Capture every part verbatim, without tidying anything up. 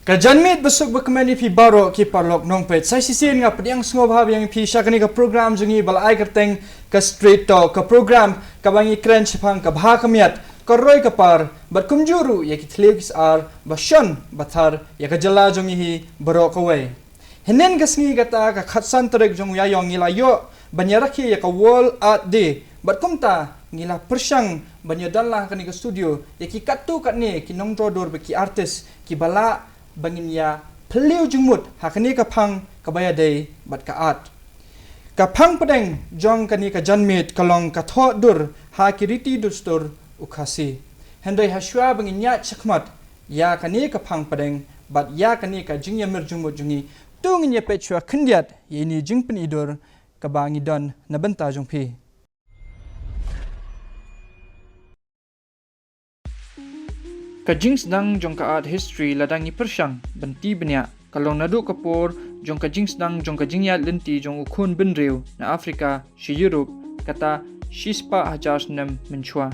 Ka janmiet basuk bakmen ïa phi baroh ki paralok nongpeit. Sa shisien nga pdiang sngewbha biang ïa phi sha kane ka program jong ngi ba la ai kyrteng ka Straight Talk, ka program kaba ngi kren shaphang ka bha ka miat, ka roi ka par, bad kumjuh ruh ïa ki thliew ki sar ba shon ba thar ïa ka jylla jong ngi hi baroh kawei. Hynnin ka sngi kata ka khatsan tarik jong u Ïaïong ngi la ïoh ban ïa rakhe ïa ka World Art Day. Bad kumta ngi la pyrshang ban ïa don la ha kane ka studio ïa ki katto katne ki nongdro dur bad ki artist kiba lah ba ngin ïa phylliew jingmut ha kane ka phang kaba ïadei bad ka art. Ka phang pdeng jong kane ka janmiet ka long ka thoh dur ha ki riti dustur u Khasi. Hynrei ha shuwa ba ngin ïaid shakhmat ïa kane ka phang pdeng bad ïa kane ka jingïamir jingmut jong ngi, to ngin ïa peit shuwa khyndiat ïa ine i jingpyni dur kaba ngi don na bynta jong phi. Ka jingsdang jong ka art history lada ngi pyrshang ban tip bniah ka long naduh ka por jong ka jingsdang jong ka jingïaid lynti jong u khun bynriew na Afrika sha Europe, kata shispah hajar snem mynshuwa.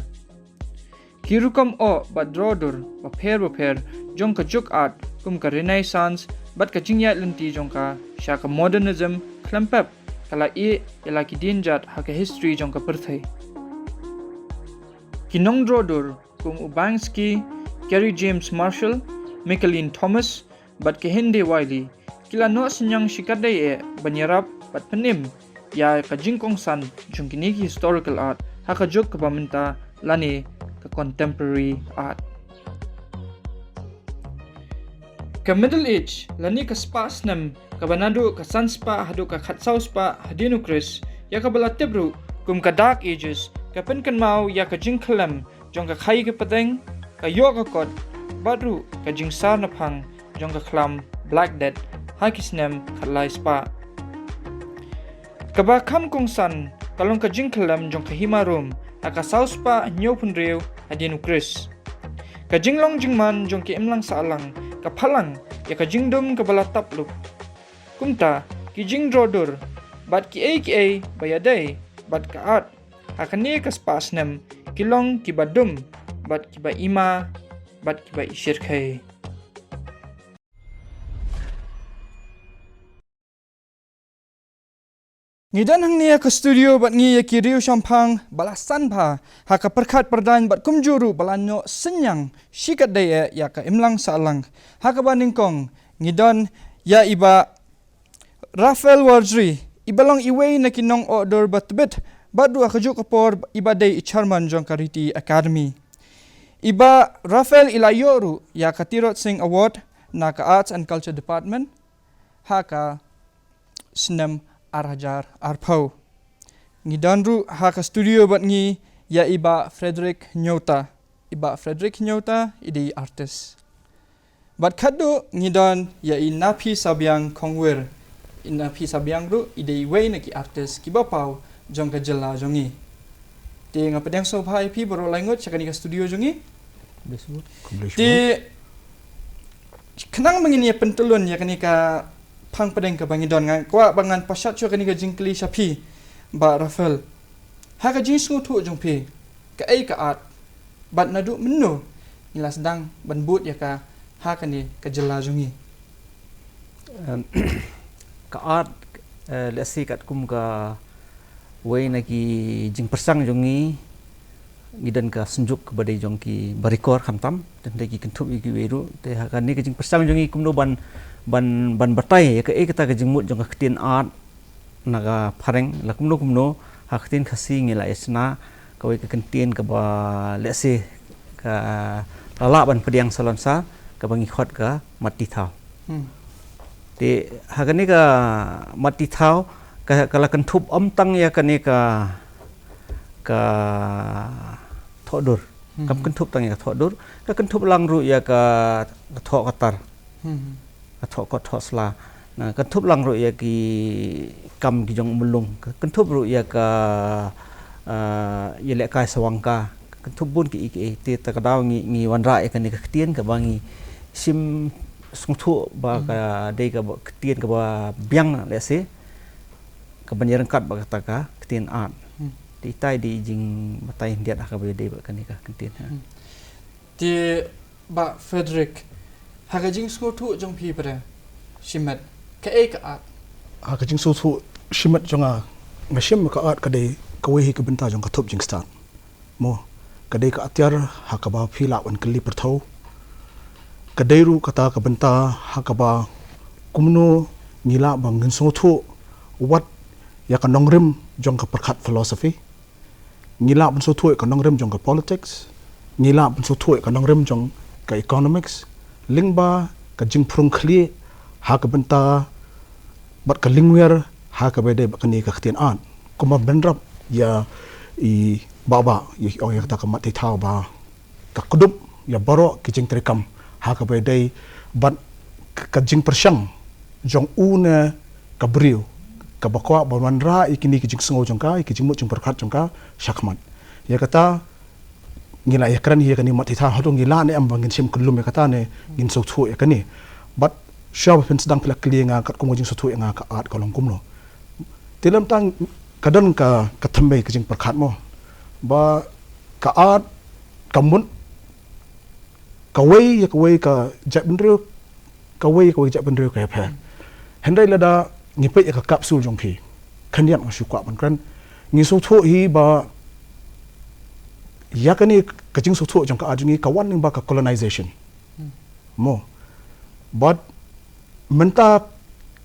Ki rukom oh bad dro dur bapher bapher jong ka juk art kum ka Renaissance bad ka jingïaid lynti jong ka sha ka Modernism khlem pep ka la ïeh ïa la ki dienjat ha ka history jong ka pyrthei. Ki nongdro dur kum u Banksy, Kerry James Marshall, Mickalene Thomas, bad ka Hinde Wiley, ki la noh synñiang shikatdei eh ban ïarap bad pynim ïa ka jingkongsan jong kine ki historical art ha ka juk kaba mynta lane ka contemporary art. Ka Middle Age lane ka spah snem kaba naduh ka san spah haduh ka khatsaw spah hadien u Khrist, ïa kaba la tip ruh kum ka Dark Ages, ka pynkynmaw ïa ka jingkhyllem jong ka khaii ka pateng, ka ïoh ka kot, bad ruh ka jingsar naphang jong ka khlam Black Death ha ki snem khatlai spah. Kaba kham kongsan ka long ka jingkhyllem jong ka hima Rome ha ka saw spah hynñiew phew hynriew hadien u Khrist. Ka jinglong jingman jong ki imlang sahlang ka phalang ïa ka jingdum kaba la tap lup. Kumta ki jingdro dur bad kiei kiei ba ïadei bad ka art ha kane ka spah snem ki long kiba dum bad kiba ima bad kiba ishyrkhei. Ngi don hangne ha ka studio bad ngi ïa ki riew shemphang ba la san bha ha ka pyrkhat pyrdaiñ bad kumjuh ruh ba la noh synñiang shikatdei eh ïa ka imlang sahlang. Ha kaba nyngkong ngi don ïa i Bah Raphael Wardrey, iba long iwei na ki nong-oh dur ba tbit bad ruh ha kajuh ka por iba dei i chairman jong ka Riti Academy. I Bah Raphael i la ïoh ruh ïa ka Tirot Singh Award na ka Arts and Culture Department ha ka snem ar hajar arphew. Ngi don ruh ha ka studio bad ngi ïa i Bah Frederick Hynñiewta. I Bah Frederick Hynñiewta i dei artist. Bad khatduh ngi don ïa i Naphisabiang Khongwir. I Naphisabiang ruh i dei iwei na ki artist kiba paw jong ka jylla jong ngi. Te nga pdiang sngewbha ïa phi baroh laingut sha kane ka studio jong ngi. Khublei shibun. Te khnang ba ngin ïa pyntylun ïa kane ka phang pdeng kaba ngi don, nga kwah ba ngan pashat shuwa kane ka jingkylli sha phi, Bah Raphael. Ha ka jingsngewthuh jong phi, kaei ka art, bad naduh mynno ngi la sdang ban bud ïa ka ha kane ka jylla jong ngi? Em, ka art, eh, lehse katkum kawei na ki jingpyrshang jong ngi, ngi don ka synjuk kaba dei jong ki barikor khamtam, te hynrei ki kynthup ïa kiwei ruh, te ha kane ka jingpyrshang jong ngi kumno ban, ban, ban batai ïa kaei kata ka jingmut jong ka ktien art na ka phareng, la kumno kumno ha ka ktien Khasi ngi la ïa shna kawei ka kyntien kaba lehse ka la lah ban pdiang salonsar, kaba ngi khot ka Mat Ti Thaw. Hmm. Te ha kane ka Mat Ti Thaw ka, ka la kynthup ym tang ïa kane ka, ka thoh dur. Hmm. Kam kynthup tang ïa ka thoh dur, ka kynthup lang ruh ïa ka, ka thoh ka tar. Hmm. Ka thoh kot thoh sla. Na, kynthup lang ruh ïa ki kam ki jong u Myllung. Kynthup ruh ïa ka, ah, ïalehkai sawang ka. Kynthup bun kiei kiei. Te ta ka daw ngi, ngi wanrah ïa kane ka ktien kaba ngi shim sngewthuh ba, hmm, ka dei kaba ktien kaba biang lehse kaban ïaryngkat bad kata ka ktien art. Hmm. Te itai dei jingbatai khyndiat ha kaba ïadei bad kane ka ktien, ha. Hmm. Te Bah Frederick, Ha ka jingsngewthuh jong phi, Bre, shimet, kaei ka art? Ha ka jingsngewthuh shimet jong nga, nga shem ka art ka dei kawei hi ka bynta jong ka thup jingstad. Mo, ka dei ka atiar ha kaba phi lah ban kylli pyrthew. Ka dei ruh kata ka bynta ha kaba kumno ngi lah ban ngin sngewthuh wat ïa ka nongrim jong ka pyrkhat philosophy. Ngi lah ban sngewthuh ïa ka nongrim jong ka politics. Ngi lah ban sngewthuh ïa ka nongrim jong ka economics. Lyngba ka jingpyrshang khlieh ha ka bynta bad ka lingwiar ha kaba dei bad kane ka ktien art. Kumba bynrap ïa i Baba, ïa i ong ïa kata ka mat tithaw ba ka kdup ïa baroh ki jingtreikam ha kaba dei bad ka, ka jingpyrshang jong u ne ka briew kaba kwah ban wanrah ïa kine ki jingsngew jong ka, ïa ki jingmut jingpyrkhat jong ka shakhmat. Ïa kata ngi la ïakren hi ïa kane mat tithaw, hato ngi lah ne em ba ngin shim kyllum ïa kata ne ngin sngewthuh ïa kane. Bad shuwa ba phin sdang phi la kylli ïa nga katkum ka jingsngewthuh ïa nga ka art ka long kumno. Te lem tang ka don ka, ka thymmei ka jingpyrkhat mo. Ba ka art ka mut kawei ïa kawei ka jaitbynriew, kawei ïa kawei ka jaitbynriew ka ïapher. Hynrei lada ngi peit ïa ka capsule jong phi, khyndiat nga shu kwah ban kren, ngi sngewthuh hi ba ïa kane ka jingsngewthuh jong ka art jong ngi ka wan lyngba ka colonization. Mo. Bad mynta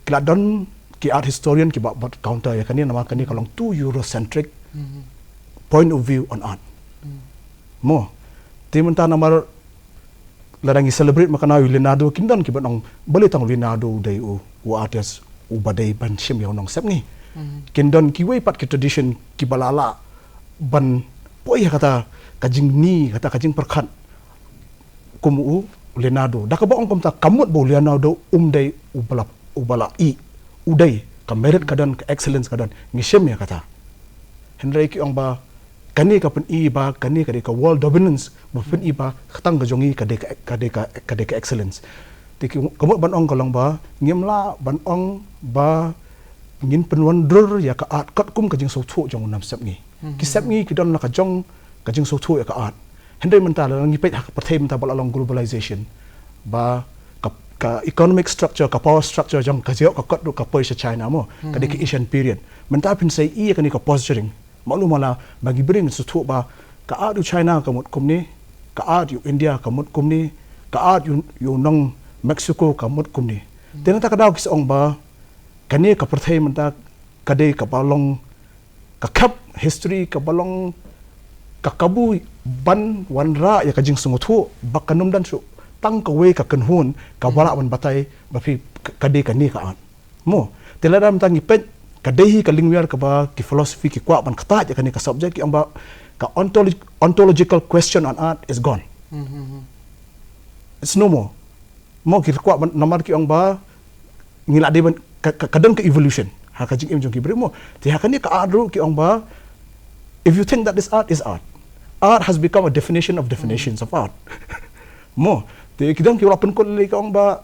ki la don ki art historian kiba, bad counter ïa kane, namar kane ka long too Eurocentric point of view on art. Mo. Te mynta namar lada ngi celebrate ma kane u Leonardo, kin don kiba ong balei tang u Leonardo u dei u, u artist uba dei ban shim ïa u nongsep ngi. Kin don kiwei pat ki tradition kiba la lah ban poi ha kata ka jingni, kata ka jingpyrkhat kum u Leonardo. Da kaba ong kumta ka mut ba u Leonardo um dei uba la, uba la ih, u dei, ka merit ka don, ka excellence ka don, ngi shim ïa kata. Hynrei ki ong ba kane ka pyni ba kane ka dei ka world dominance, ba pyni ba ka tang ka jong ngi ka dei ka, ka dei ka, ka dei ka excellence. Te ki, ka mut ban ong ka long ba ngim lah ban ong ba ngin pynwandur ïa ka art katkum ka jingsngewthuh jong u nongsep ngi. Ki sep ngi ki don la ka jong ka jingsngewthuh ïa ka art. Hynrei mynta lada ngi peit ha ka pyrthei mynta ba la long globalization, ba ka, ka economic structure, ka power structure jong ka jong ka kot ruh ka poi sha China mo, ka dei ka Asian period. Mynta phin sa ïohi ïa kane ka posturing. Malu mala ba ngi briew ngin sngewthuh ba ka art u China ka mut kumne, ka art u India ka mut kumne, ka art u, u nong Mexico ka mut kumne. Te nangta ka daw ki sa ong ba kane ka pyrthei mynta ka dei kaba long ka khap history kaba long ka kabu ban wanrah ïa ka jingsngewthuh ba kan ym don shuh tang kawei ka kynhun kaba lah ban batai ba phi ka, ka dei kane ka art. Mo, te lada mynta ngi peit ka dei hi ka lingwiar kaba ki philosophy ki kwah ban ktah ïa kane ka subject, ki ong ba ka ontolog-, ontological question on art is gone. It's no more. Mo, ki kwah ban, namar ki ong ba ngi la dei ban ka, ka, ka don ka evolution ha ka jingim jong ki briew mo. Te ha kane ka art ruh ki ong ba if you think that is art, is art. Art has become a definition of definitions of art. Mo, te ki don ki la pynkut lei ki ong ba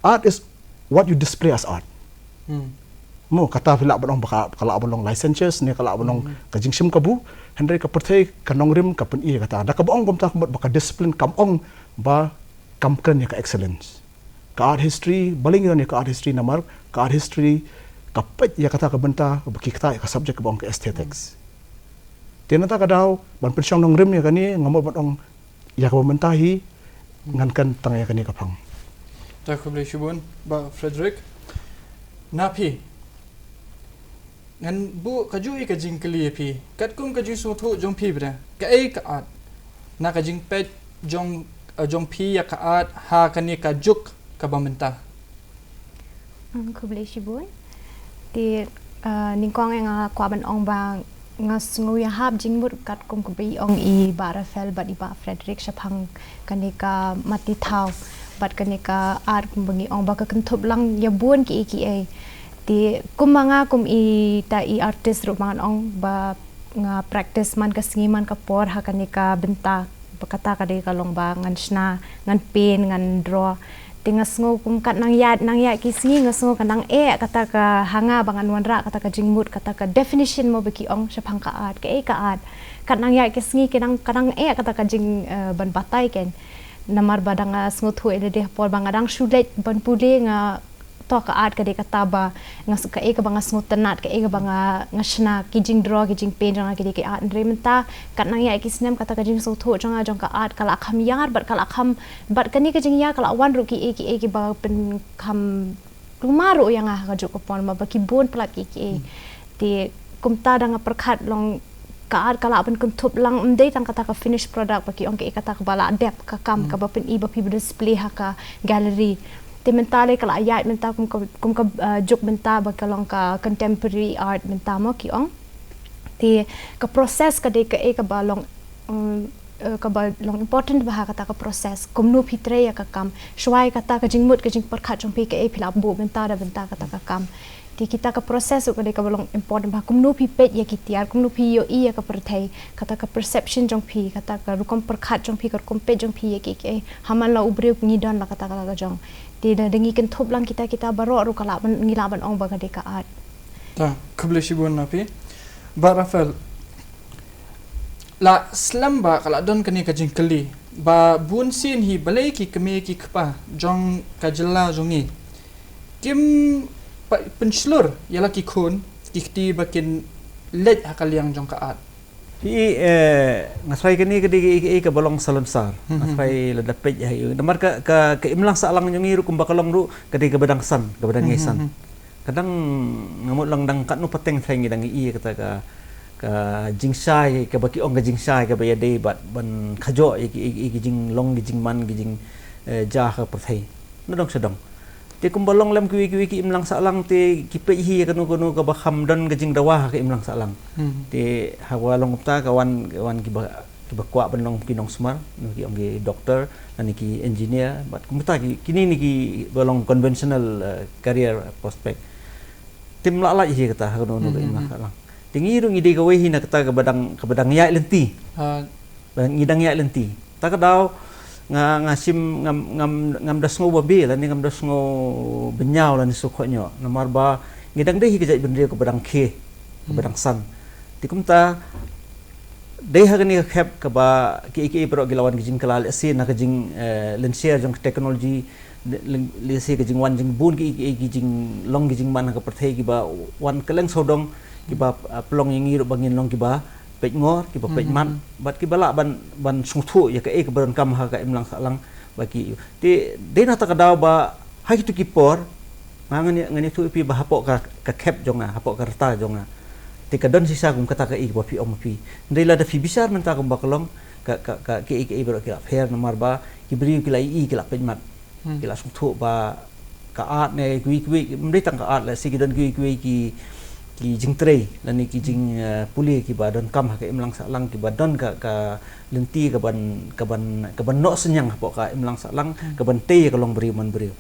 art is what you display as art. Mo, kata phi lah ban ong ba ka, ka lah ban long licentious ne ka lah ban long ka jingshim kabu. Hynrei ka pyrthei ka nongrim ka pyni kata. Da kaba ong kumta ka mut ba ka discipline kam ong ba kam kren ïa ka excellence. Ka art history, balei ngi don ïa ka art history namar ka art history ka peit ïa kata ka bynta ba ki ktah ïa ka subject kaba ong ka aesthetics. Te nangta ka daw ban pynshong nongrim ïa kane, nga mut ban ong ïa kaba mynta hi ngan kren tang ïa kane ka phang. Te khublei shibun Bah Frederick. Na phi, ngan buh kajuh ïa ka jingkylli ïa phi katkum ka jingsngewthuh jong phi, Bre, kaei ka art? Na ka jingpeit jong, eh, jong phi ïa ka art ha kane ka juk kaba mynta. Khublei shibun. Te, eh, nyngkong eh nga kwah ban ong ba nga sngew ïahap jingmut katkum kaba ong i Bah Raphael bad i Bah Frederick shaphang kane ka mat tithaw bad kane ka art, kumba ngi ong ba ka kynthup lang ïa bun kiei kiei. Te kumba nga kum ita i artist ruh ba ngan ong ba nga practice man ka sngi man ka por ha kane ka bynta. Ba kata ka dei ka long ba ngan shna, ngan paint, ngan draw. Te nga sngew kum kat nang ïaid, nang ïaid ki sngi nga sngew ka nang eh kata ka, ha nga ba ngan wanrah kata ka jingmut, kata ka definition mo ba ki ong shaphang ka art, kaei ka art. Kat nang ïaid ki sngi ki nang, ka nang eh kata ka jing, eh, ban batai kein. Namar ba dang nga sngewthuh ïa lade ha por ba nga dang shu leit ban pule, nga to ka art ka dei kata ba nga sngewthuh, kaei kaba nga sngewtynnat, kaei kaba nga nga shna, ki jingdro, ki jingpaint jong nga ki dei ki art. Hynrei mynta kat nang ïa ki snem kata ka jingsngewthuh jong nga jong ka art ka la kham ïar bad ka la kham, bad kane ka jingïar ka la wan ruh kiei kiei kiba pynkham kulmar ruh ïa nga ha kajuh ka por, namar ba ki bun palat kiei kiei. Te kumta da nga pyrkhat long ka art ka lah ban kynthup lang, ym dei tang kata ka finished product ba ki ong, kaei kata kaba lah dep ka kam kaba pyni ba phi ba display ha ka gallery. Te mynta lei ka lah ïaid mynta kum ka, kum ka, uh, juk mynta ba ka long ka contemporary art mynta mo ki ong. Te ka process ka dei kaei kaba long, um, uh, kaba long important bha kata ka process. Kumno phi trei ïa ka kam. Shuwa ïa kata ka jingmut ka jingpyrkhat jong phi kaei phi lah buh mynta da mynta kata ka kam. Te kita ka process ruh ka dei kaba long important bha. Kumno phi peit ïa ki tiar, kumno phi ïohi ïa ka pyrthei, kata ka perception jong phi, kata ka rukom pyrkhat jong phi, ka rukom peit jong phi ïa kiei kiei. Ha man la u briew ngi don la kata kata ka jong. Te da, da ngi kynthup lang kita kita baroh ruh ka lah ban, ngi lah ban ong ba ka dei ka art. Ta, khublei shibun na phi. Bah Raphael, la slem ba ka la don kane ka jingkylli ba bun sien hi balei ki kmie ki kpa jong ka jylla jong ngi kim pa-, pynshlur ïa la ki khun ki kti ba kin leit ha ka liang jong ka art. Hi, eh, nga tharai kane ka dei ka, ka, kaba long salonsar. Nga tharai lada peit ha ïa namar ka, ka, ka imlang sahlang jong ngi ruh kumba ka long ruh ka dei kaba dang san, kaba dang ngi san. Ka dang nga mut lang dang katno pateng tharai ngi dang ïohi kata ka, ka jingshai, kaba ki ong ka jingshai, kaba ïadei bad ban khajoh ïa ki, ïa ki, ïa ki jinglong, ki jingman, ki jing, eh, ja ha ka pyrthei. Na dong sha dong. Te kumba long lem kiwei kiwei ki imlang sahlang te ki peit hi ïa kano kano kaba kham don ka jingdawa ha ka imlang sahlang. Te haba long kumta ka wan, ka wan kiba, kiba kwah ban long ki nongsumar, ki ong ki doctor, lane ki engineer, bad kumta ki, kine ne kiba long conventional, eh, career prospect. Te ym lah lait hi kata ha kano kano ka imlang sahlang. Te ngi ruh ngi dei kawei hi na kata kaba dang, kaba dang ïaid lynti. Ba ngi dang ïaid lynti. Ta ka daw nga, nga shim ngam, ngam, ngam da sngew babe lane ngam da sngew bynñiaw lane sngewkhohñioh namar ba ngi dang dei hi ka jaitbynriew kaba dang khie, kaba dang san. Te kumta dei ha kane ka khep kaba kiei kiei baroh ki la wan ki jingkylla lehse na ka jing, eh, lynshare jong ka technology, lehse ka jingwan jingbun ki, ki, ki jinglong ki jingman ha ka pyrthei kiba wan kylleng sawdong kiba, ah, pynlong ïa ngi ruh ba ngin long kiba peit ngor, kiba peit mat, bad kiba lah ban, ban sngewthuh ïa kaei kaba donkam ha ka imlang sahlang ba ki. Te dei na ta ka daw ba ha kitu ki por nga, ngan ïa, ngan ïathuh ïa phi ba hapoh ka, ka khep jong nga, hapoh ka rta jong nga. Te ka don shisha kum kata kaei kaba phi ong ma phi. Hynrei lada phi bishar mynta kumba ka long ka, ka, ka, kaei kaei baroh ki la pher namar ba ki briew ki la ïohi, ki la peit mat. Ki la sngewthuh ba ka art ne kiwei kiwei, ym dei tang ka art, lehse ki don kiwei kiwei ki, ki jingtrei lane ki jing, eh, pule kiba donkam ha ka imlang sahlang, kiba don ka, ka lynti kaban, kaban, kaban noh synñiang hapoh ka imlang sahlang, kaban tei ïa ka long briew man briew.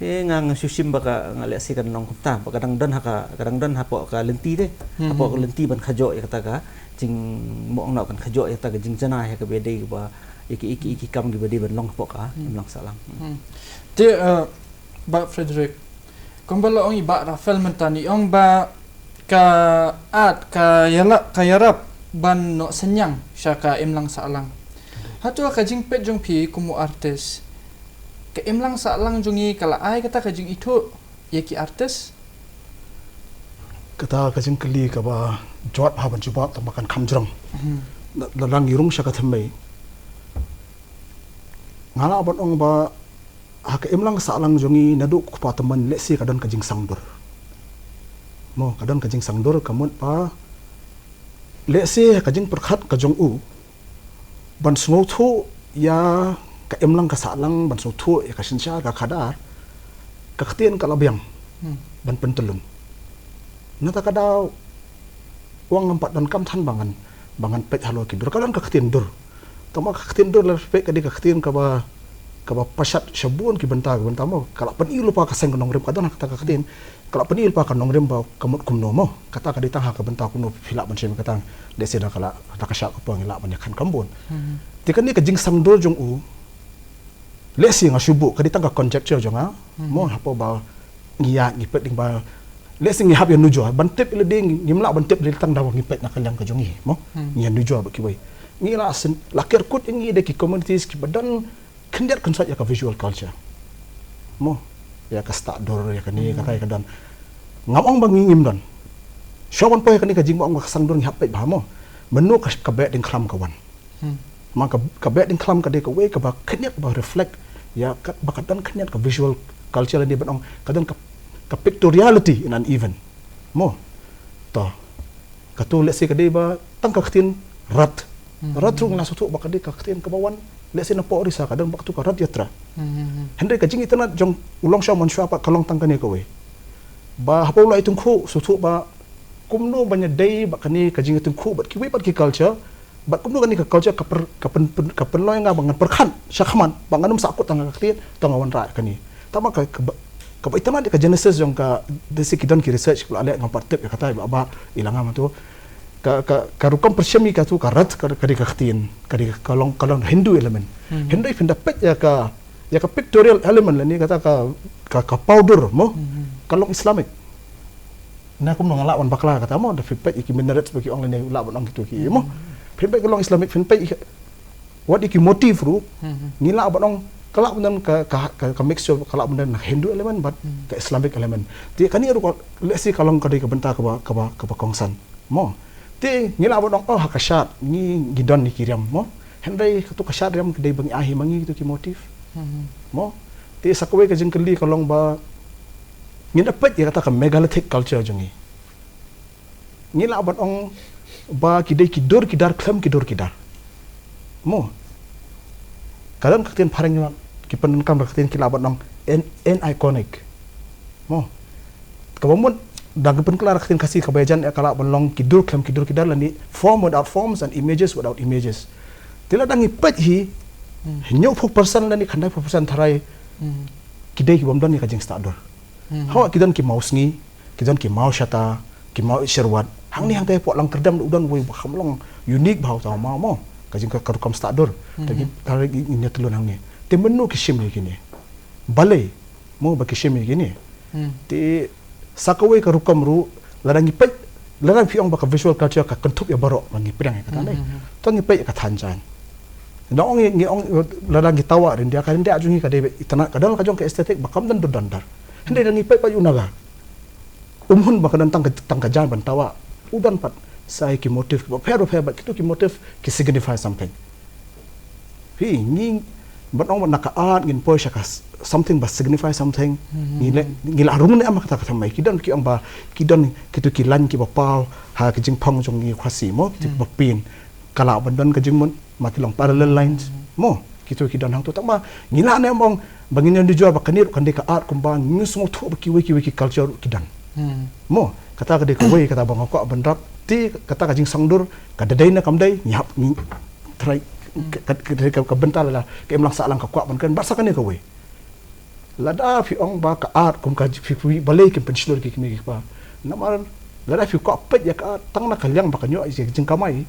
Te nga, nga shu shim ba ka, nga lehse kan long kumta ba ka dang don ha ka, ka dang don hapoh ka lynti te. Hapoh ka lynti ban khajoh ïa kata ka jingmong noh, kan khajoh ïa kata ka jingjanai ha kaba ïadei ba ïa ki, ïa ki, ïa ki kam kiba dei ban long hapoh ka imlang sahlang. Te, eh, Bah Frederick, kumba la ong i Bah Raphael mynta, i ong ba ka art ka ïala, ka ïarap ban noh synñiang sha ka imlang sahlang. Hato ka jingpeit jong phi kum u artist, ka imlang sahlang jong ngi ka la ai kata ka jingithuh ïa ki artist? Kata ka jingkylli kaba jot ha ban jubab tang ba kan kham jrong. La, la ngi rung sha ka thymmei. Nga lah ban ong ba ha ka imlang sahlang jong ngi naduh u kpa tymmen lehse ka don ka jingsangdur. Mo, ka don ka jingsangdur ka mut ba lehse ka jingpyrkhat ka jong u ban sngewthuh ïa ka imlang ka sahlang, ban sngewthuh ïa ka synshar ka khadar, ka ktien ka la biang ban pyntyllun. Na ta ka daw, u ong ngam pat donkam than ba ngan, ba ngan peit halor ki dur, ka don ka ktien dur. Tangba ka ktien dur lada phi peit ka dei ka ktien kaba, kaba pashat sha bun ki bynta, ki bynta mo, ka la pyni lypa ka seng ka nongrim, ka don ha kata ka ktien. Ka la pyni lypa ka nongrim ba ka mut kumno mo. Kata ka dei tang ha ka bynta kumno phi lah ban shim kata, lehse da ka la, da ka shah ka pang lah ban ïakhan kam bun. Te kane ka jingsangdur jong u, lehse nga shu buh, ka dei tang ka conjecture jong nga mo, hapoh ba ngi ïa, ngi peit ding ba lehse ngi hap ïa nujor ban tip ïa lade, ngi, ngim lah ban tip ïa lade tang da ba ngi peit na ka liang ka jong ngi mo. Ngi ïa nujor bad kiwei. Ngi la syn, la ker kut ïa ngi da ki communities kiba don khyndiat kynsot ïa ka visual culture. Mo, ïa ka stad dur, ïa kane, ka kai ka don. Ngam ong ba ngi ngim don. Shuwa ban poi ïa kane ka jingmut ong ba ka sangdur ngi hap peit bha mo. Mynno ka, ka beh ding khlam ka wan. Hmm. Ma ka, ka beh ding khlam ka dei kawei kaba khyndiat ba reflect ïa ka, ba ka don khyndiat ka visual culture lane ban ong ka don ka, ka pictoriality in an event. Mo. To. Katu lehse ka dei ba tang ka ktien rat. Hmm. Rat ruh ngi la sngewthuh ba ka dei ka ktien kaba wan. Lehse na pdeng Orissa ka don ba katu ka rat yatra. Hmm, hmm, hmm. Hynrei ka jingitynnad jong u longshaw mynshwa pat ka long tang kane kawei. Ba haba u la ïatyngkhuh sngewthuh ba kumno ban ïadei bad kane ka jingïatyngkhuh bad kiwei pat ki culture, bad kumno kane ka culture ka pyn, ka pyn, pyn, ka pynlong ïa nga ba ngan pyrkhat shakhmat ba ngan ym sahkut tang ka ktien, tang nga wanrah kane. Tangba ka, kaba, kaba itynnad ka genesis jong ka, lehse ki don ki research, la leh ngam pat tip ïa kata ba, ba i la ngam tu. Ka, ka, ka rukom pyrshah ïa katu ka rat ka, ka dei ka ktien, ka dei ka long, ka long Hindu element. Hmm. Hynrei phin da peit ïa ka, ïa ka pictorial element lane kata ka, ka, ka pawdur mo, hmm, ka long Islamic. Na kumno nga lah ban bakla kata mo, da phi peit ïa ki minarets ba ki ong lane lah ban ong kitu ki mo. Hmm. Phin peit ka long Islamic, phin peit ïa ka, wat ïa ki motif ruh, hmm, ngi lah ban ong ka lah ban don ka, ka, ka, ka mixture, ka lah ban don Hindu element bad, hmm, ka Islamic element. Te kane ruh ka, lehse ka long ka dei ka bynta kaba, kaba, kaba kongsan. Mo. Te ngi lah ban ong, oh, ha ka shad ngi, ngi don ïa ki riam mo. Hynrei katu ka shad riam ka dei ba ngi ai hi ma ngi kitu ki motif. Hmm. Mo. Te sa kawei ka jingkylli ka long ba ngin da peit ïa kata ka megalithic culture jong ngi. Ngi lah ban ong ba ki dei ki dur ki dar khlem ki dur ki dar. Mo. Ka don ka ktien phareng, ki pyndonkam ka ktien ki lah ban ong an, aniconic. Mo. Kaba mut da ngi pynkylla ka ktien Khasi kaba ïajan ïa ka lah ban long ki dur khlem ki dur ki dar lane form without forms and images without images. Te lada ngi peit hi, hmm, hynñiewphew percent lane khyndai phew percent tharai, hmm, ki dei ki bym don ïa ka jingstad dur. Hmm. Hawa ki don ki mawsngi, ki don ki mawshata, ki maw sherwat. Hangne hangtai hapoh Langkyrdem u don uwei ba kham long unique bha uta u maw mo. Ka jing ka, ka rukom stad dur. Te ngi, hmm, tharai ngi, ngi ïatylli hangne. Te mynno ki shim ïa kine. Balei mo ba ki shim ïa kine. Hmm. Te sa kawei ka rukom ruh, lada ngi peit, lada phi ong ba ka visual culture ka kynthup ïa baroh, ba ngi pdiang ïa kata, hmm, ne. Hmm, hmm. To ngi peit ïa ka than jaiñ. Ngi ong, ngi ong, lada ngi tawad ryndia, ka ryndia jong ngi ka dei ba itynnad, ka don ka jong ka aesthetic ba kam don dur don dar. Hynrei lada ngi peit pat ïa u Naga. Um hun ba ka don tang ka, tang ka jaiñ ban tawad. U don pat sa ïa ki motif bapher bapher, bad kitu ki motif ki signify something. Phi, ngi, ban ong na ka art ngin poi sha ka s-, something ba signify something. Hmm. Ngi la, ngi la rung ne em ha kata ka thymmai, ki don ki ong ba, ki don kitu ki lain kiba paw ha ka jingpang jong ngi Khasi mo, kitu, hmm, kiba pyn. Ka lah ban don ka jingmut, ma ki long parallel lines. Hmm. Mo, kitu ki don hangtu, tangba ngi lah ne em ong ba ngin ïa dujor ba kane ruh kan dei ka art kumba ngi sngewthuh ba kiwei kiwei ki culture ruh ki don. Hmm. Mo, kata ka dei kawei kata ba nga kwah ban rap. Te kata ka jingsangdur ka dei ne kam dei, ngi hap, ngi try, hmm, ka, ka, ka, ka bynta lada ka imlang sahlang ka kwah ban kren, bad sa kane kawei. Lada phi ong ba ka art kum ka, phi, phi, balei kim pynshlur ki kmie ki kpa. Namar lada phi kwah peit ïa ka art tang na ka liang ba kan ïoh ïa ka jingkamai,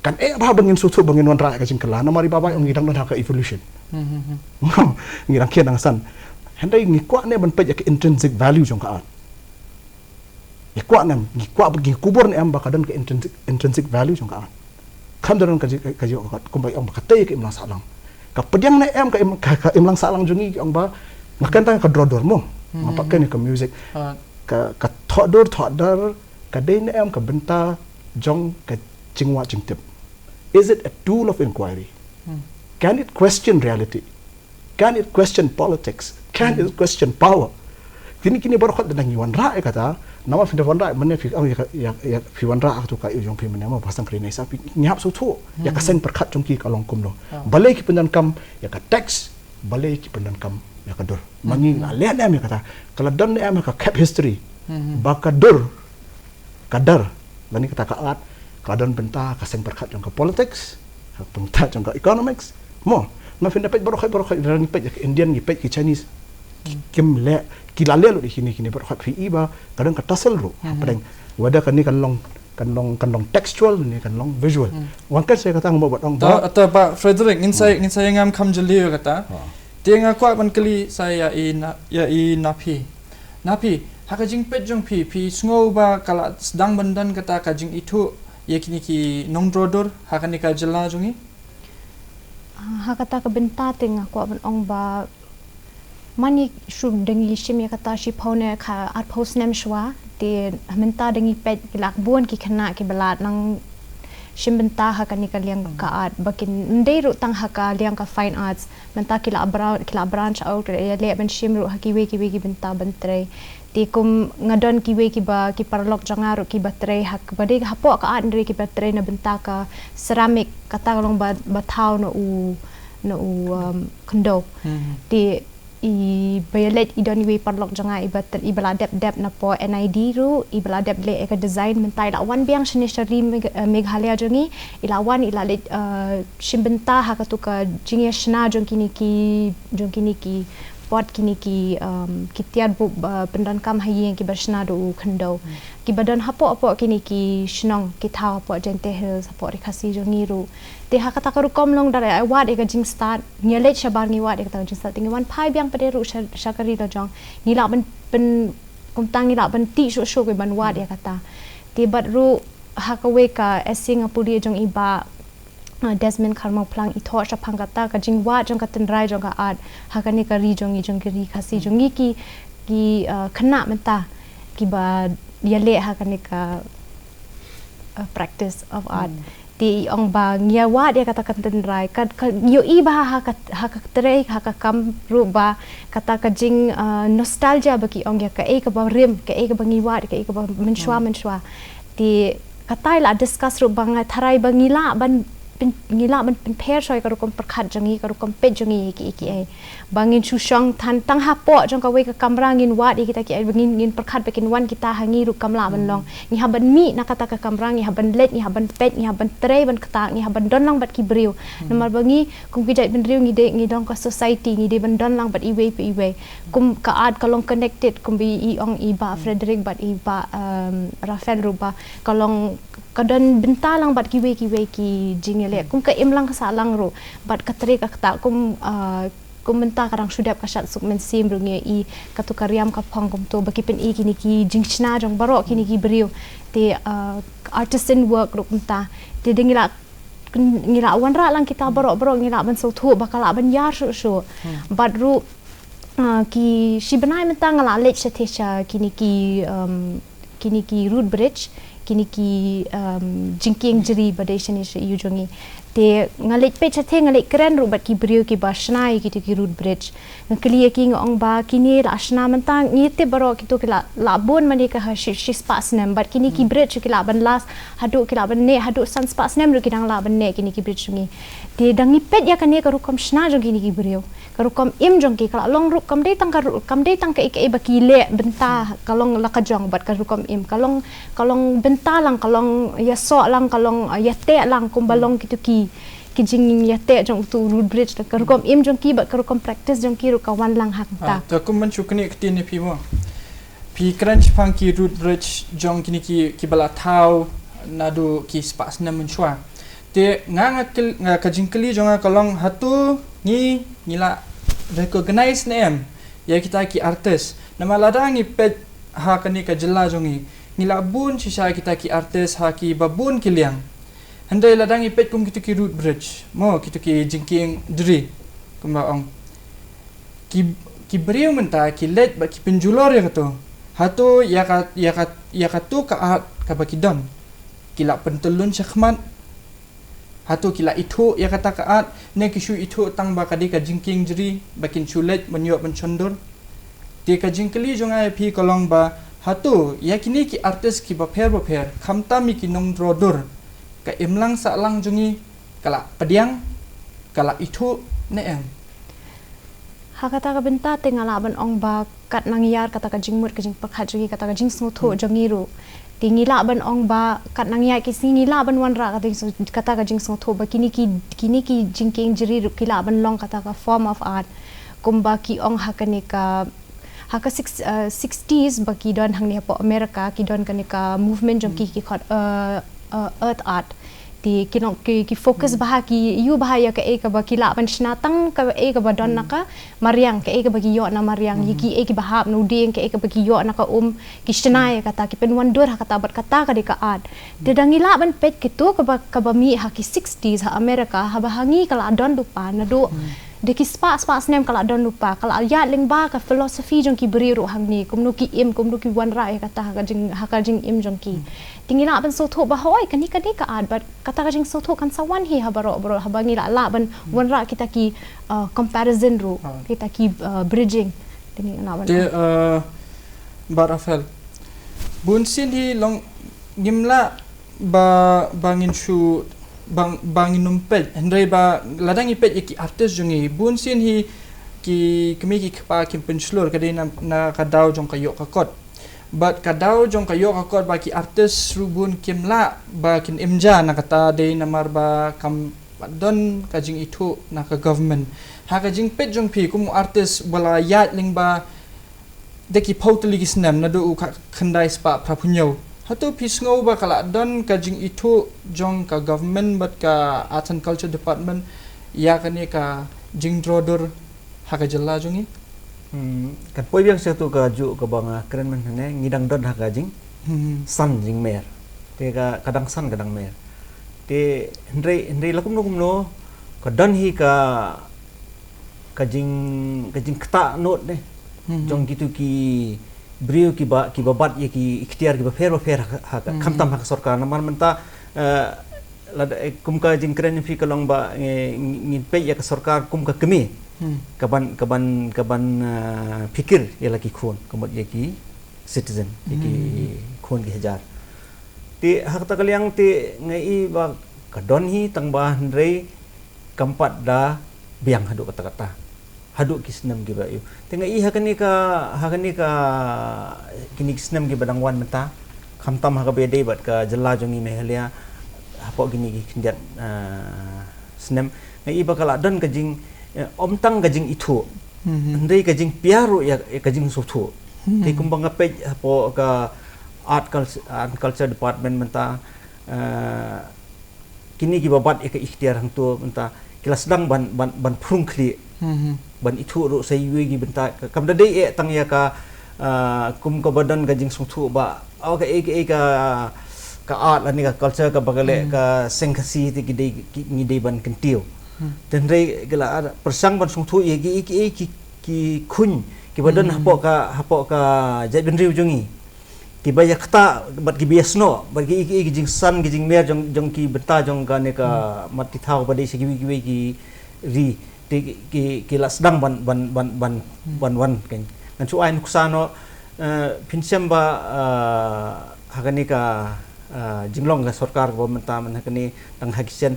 kan eh bha ba ngin sngewthuh ba ngin wanrah ïa ka jingkylla, namar i Babai ong ngi dang don ha ka evolution. Hmm, hmm, hmm. Ngi dang khian dang san. Hynrei ngi kwah ne ban peit ïa ka intrinsic value jong ka art. Ngi kwah ne em, ngi kwah, ngi kubur ne em ba ka don ka intrinsic, intrinsic value jong ka art. Khlem da don ka ji, ka ji, ka, kumba ong ba ka tei ka imlang sahlang. Ka pdiang ne em ka im, ka, ka imlang sahlang jong ngi, ong ba nga kren tang ka draw dur mo. Nga pat kren ka music. Ah. Ka, ka thoh dur thoh dar, ka dei ne em ka bynta jong ka jingwad jingtip. Is it a tool of inquiry? Hmm. Can it question reality? Can it question politics? Can it question power? Kine, kine baroh khoit lada ngi wanrah ïa kata, namar phi da wanrah mynne phi, ïa, ïa, ïa, phi wanrah katu ka ïa jong phi mynne mo ba sdang kren ïa sa phi, ngi hap sngewthuh ïa ka seng pyrkhat jong ki ka long kumno. Balei ki pyndonkam ïa ka text, balei ki pyndonkam ïa ka dur. Ma ngi la leh ne em ïa kata, ka la don ne em ïa ka khep history ba ka dur, ka dar, lane kata ka art, ka la don bynta ka seng pyrkhat jong ka politics, ka bynta jong ka economics. Mo, nga phin da peit baroh khoit, baroh khoit, lada ngi peit ïa ka Indian, ngi peit ki Chinese, ki, kim leh, ki la leh lut ïa kine, kine baroh khoit, phi i ba ka don ka tussle ruh hapdeng. Whether kane kan long, kan long, kan long textual ne kan long visual. Wan kan sa kata nga mo bad ong ba. Ta, ta Bah Frederick, ngin sa, ngin sa ïa ngam kham jylliew ïa kata. Te nga kwah ban kylli sa ïa i Na, ïa i Naphi. Naphi, ha ka jingpeit jong phi, phi sngew ba ka la sdang ban don kata ka jingithuh ïa kine ki nongdro dur ha kane ka jylla jong ngi? Ha kata ka bynta te nga kwah ban ong ba man ngi shu dang ngi shim ïa kata shiphew ne kha arphew snem shuwa, te mynta dang ngi peit ki lak bun ki khynnah ki ba la nang shim bynta ha kane ka liang ka art, ba kin ym dei ruh tang ha ka liang ka fine arts, mynta ki la bran-, ki la branch out, ïaleh ban shim ruh ha kiwei kiwei ki bynta ban trei. Te kum nga don kiwei kiba, ki paralok jong nga ruh kiba trei ha, ba dei hapoh ka art, hynrei kiba trei na bynta ka ceramic, kata ka long ba, ba thaw na u, na u, um, khyndew. Te i ba ïaleh i don iwei paralok jong nga iba tr-, iba la dep dep na poh N I D ruh, iba la dep leh ïa ka design, mynta i la wan biang shane sha ri Megh-, eh, Meghalaya jong ngi, i la wan i la leit, eh, shim bynta ha katu ka jingïashna jong kine ki, jong kine ki pot, kine ki, um, ki tiar buh ba pyndonkam ha ïing kiba shna da u khyndew. Kiba don hapoh hapoh kine ki shnong, ki thaw hapoh Jaintia Hills, hapoh Ri Khasi jong ngi ruh. Te ha kata ka rukom long da la wad ïa ka jingstad, ngi leit shabar ngi wad ïa kata ka jingstad, te ngi wan phai biang pat ruh sha, sha ka ri la jong. Ngi lah ban pyn, kumta ngi lah ban tih shuh shuh ban wad ïa kata. Te bad ruh ha kawei ka essay nga pule jong i Bah, uh, Desmond Kharmawphlang, i thoh shaphang kata ka jingwad jong ka tynrai jong ka art ha kane ka ri jong ngi, jong ka Ri Khasi jong ngi, ki, ki, uh, khynnah mynta kiba ïaleh ha kane ka, uh, practice of art. Te i ong ba ngi ïa wad ïa kata ka tynrai, ka, ka, ïohi ba ha ka, ha ka trei, ha ka kam ruh ba kata ka jing, uh, nostalgia ba ki ong ïa kaei kaba rim, kaei kaba ngi wad, kaei kaba mynshuwa, mynshuwa. Te kata i la discuss ruh ba nga tharai ba ngi lah ban pyn-, ngi lah ban pynpher shwa ïa ka rukom pyrkhat jong ngi, ka rukom peit jong ngi ïa kiei kiei. Ba ngin shu shong than tang hapoh jong kawei ka kamra ngin wad ïa kita kiei, ba ngin, ngin pyrkhat ba kin wan kita ha ngi ruh kam lah ban long. Ngi hap ban mih na kata ka kamra, ngi hap ban leit, ngi hap ban peit, ngi hap ban trei ban ktah, ngi hap ban don lang bad ki briew. Namar ba ngi kum ki jait bynriew ngi dei, ngi don ka society, ngi dei ban don lang bad iwei pa iwei. Kum ka art ka long connected, kum ba i ong i Bah Frederick bad i Bah, um, Raphael ruh ba ka long ka don bynta lang bad kiwei kiwei ki jingïaleh. Kum ka imlang sahlang ruh bad ka trei ka ktah, kum, uh, kum mynta ka dang shu dep ka Shad Suk Mynsiem ruh ngi ïohi katu ka riam ka phong kumto ba ki pyni kine ki jingshna jong baroh kine ki briew. Te, uh, artisan work ruh kumta. Te dei ngi lah, ngi lah wanrah lang kita baroh baroh, ngi lah ban sngewthuh ba ka lah ban ïar shuh shuh. Bad ruh, uh, ki shi bnai mynta nga lah leit shatei sha kine ki, um, kine ki root bridge, kine ki, um, jingkieng jri ba dei shane sha ïew jong ngi. Te nga leit peit shatei, nga leit kren ruh bad ki briew kiba shna ïa kito ki root bridge. Nga kylli ïa ki, nga ong ba kine la shna mynta, ngi tip baroh kito ki la, la bun mane ka ha shi, shi spah snem, bad kine ki bridge ki lah ban last haduh, ki lah ban neh haduh san spah snem ruh ki dang lah ban neh kine ki bridge jong ngi. Te dang ngi peit ïa kane ka rukom shna jong kine ki briew, ka rukom im jong ki, ka la long ruh kam dei tang ka ru-, kam dei tang kaei kaei ba ki leh bynta, ka long la ka jong, bad ka rukom im ka long, ka long bynta lang, ka long ïasoh lang, ka long, uh, ïateh lang kumba long kito ki, ki jingïateh jong uto u root bridge, ka rukom im jong ki bad ka rukom practice jong ki ruh ka wan lang ha kata. Ah, to kum ban shu knieh ktien ïa phi mo. Phi kren shaphang ki root bridge jong kine ki, kiba la thaw naduh ki spah snem mynshuwa. Te nga, nga kyl-, nga ka jingkylli jong nga ka long, hato ngi, ngi la recognize ne em ïa kita ki artist? Namar lada ngi peit ha kane ka jylla jong ngi, ngi la bun shisha kita ki artist ha kiba bun ki liang. Hynrei lada ngi peit kum kito ki root bridge mo, kito ki jingkieng jri kumba ong, ki, ki briew mynta ki leit bad ki pynjulor ïa kato. Hato ïa ka, ïa ka, ïa kato ka art kaba ki don, ki la pyntyllun shakhmat? Hato ki la ithuh ïa kata ka art, ne ki shu ithuh tang ba ka dei ka jingkieng jri ba kin shu leit ban ïoh ban shon dur? Te ka jingkylli jong nga ïa phi ka long ba, hato ïa kine ki artist kiba pher bapher, khamtam ïa ki nongdro dur, ka imlang sahlang jong ngi ka la pdiang, ka la ithuh ne em? Ha kata ka bynta te nga lah ban ong ba kat nang ïar kata ka jingmut, ka jingpyrkhat jong ngi, kata ka jingsngewthuh jong ngi ruh. Te ngi lah ban ong ba kat nang ïar ki sngi ngi lah ban wanrah kata ka jingsngew-, kata ka jingsngewthuh ba kine ki, kine ki jingkieng jri ruh ki lah ban long kata ka form of art. Kumba ki ong ha kane ka, ha ka six, uh, sixties ba ki don hangne hapoh America, ki don kane ka movement jong ki, ki khot, uh, uh, earth art. Te ki nong ki, ki focus bha, ki ïoh bha ïa kaei kaba ki lah ban shna tang kaei kaba don na ka mariang, kaei kaba ki ïoh na mariang, ïa kiei kiba hap na u dieng, kaei kaba ki ïoh na ka um, ki shna ïa kata, ki pynwandur ha kata, bad kata ka dei ka art. Te da ngi lah ban peit kito kaba, kaba mih ha ki sixties ha America, haba ha ngi ka la don lypa naduh da ki spah spah snem ka la don lypa, ka la ïaid lyngba ka philosophy jong ki briew ruh hangne, kumno ki im, kumno ki wanrah ïa kata ha ka jing, ha ka jingim jong ki. Te ngi lah ban sngewthuh ba hooid kane ka dei ka art, bad kata ka jingsngewthuh kan sa wan hi ha baroh baroh haba ngi lah, lah ban wanrah kita ki, uh, comparison ruh, kita ki, uh, bridging. Te ngi lah ban Te, uh, Bah Rafael, bun sien hi long ngim lah ba, ba ngin shu, ba, ba ngin ym peit, hynrei ba lada ngi peit ïa ki artist jong ngi, bun sien hi ki kmie ki kpa kim pynshlur, ka dei na, na ka daw jong ka ïoh ka kot. Bad ka daw jong ka ïoh ka kot ba ki artist ruh bun kim lah ba kin im ja na kata, dei namar ba kam don ka jingithuh na ka government. Ha ka jingpeit jong phi kum u artist ba la ïaid lyngba da ki phew tylli ki snem naduh u khyndai spah phra phew hynñiew, hato phi sngew ba ka la don ka jingithuh jong ka government bad ka Arts and Culture Department ïa kane ka jingdro dur ha ka jylla jong ngi? Hmm, kan poi biang sha tu ka juh kaba nga kren mynne, ngi dang don ha ka jingsan jingmer. Te ka, ka dang san ka dang mer. Te hynrei, hynrei la kumno kumno ka don hi ka, ka jing, ka jingktah nud ne jong kitu ki briew kiba, kiba bat ïa ki iktiar kiba pher ba pher ha, ha, khamtam ha ka sorkar. Namar mynta, eh, lada, eh, kum ka jingkren phi ka long ba, eh, ngi, ngin peit ïa ka sorkar kum ka kmie. Ka ban, ka ban, ka ban, eh, phikir ïa la ki khun, ka mut ïa ki citizen, ïa ki khun ki hajar. Te ha kata ka liang te nga i ba ka don hi tang ba hynrei kam pat da biang haduh katta katta. Haduh ki snem kiba ïoh. Te nga i ha kane ka, ha kane ka, kine ki snem kiba dang wan mynta, khamtam ha kaba ïadei bad ka jylla jong ngi Meghalaya, hapoh kine ki khyndiat, ah, snem, nga i ba ka la don ka jing, eh, ym tang ka jingithuh, hynrei ka jingpia ruh ïa, ïa ka jingsngewthuh. Te kumba nga peit hapoh ka Art Cul-, Art Culture Department mynta, eh, kine kiba bat ïa ka iktiar hangto mynta ki la sdang ban, ban, ban phrung khlieh, ban ithuh ruh sa iwei ki bynta, ka, kam da dei eh tang ïa ka, ah, kum kaba don ka jingsngewthuh ba, oh, kaei, kaei ka, ka art lane ka culture kaba ka leh ka seng Khasi te ki dei, ki, ngi dei ban kyntiew. Te hynrei ki la pyrshang ban sngewthuh ïa kiei, kiei ki, ki khuñ kiba don hapoh ka, hapoh ka jaitbynriew jong ngi. Kiba ïa ktah bad kiba ïa snoh bad ki, ki, ki jingsan ki jingmer jong, jong ki bynta jong kane ka mat ki thaw ba dei sha kiwei kiwei ki ri. Te ki, ki, ki la sdang ban, ban, ban, ban, ban wan kein. Ngan shu ai nuksa noh, eh, phin shem ba, eh, ha kane ka, eh, jinglong ka sorkar kaba mynta mynta ha kane tang ha ki sien.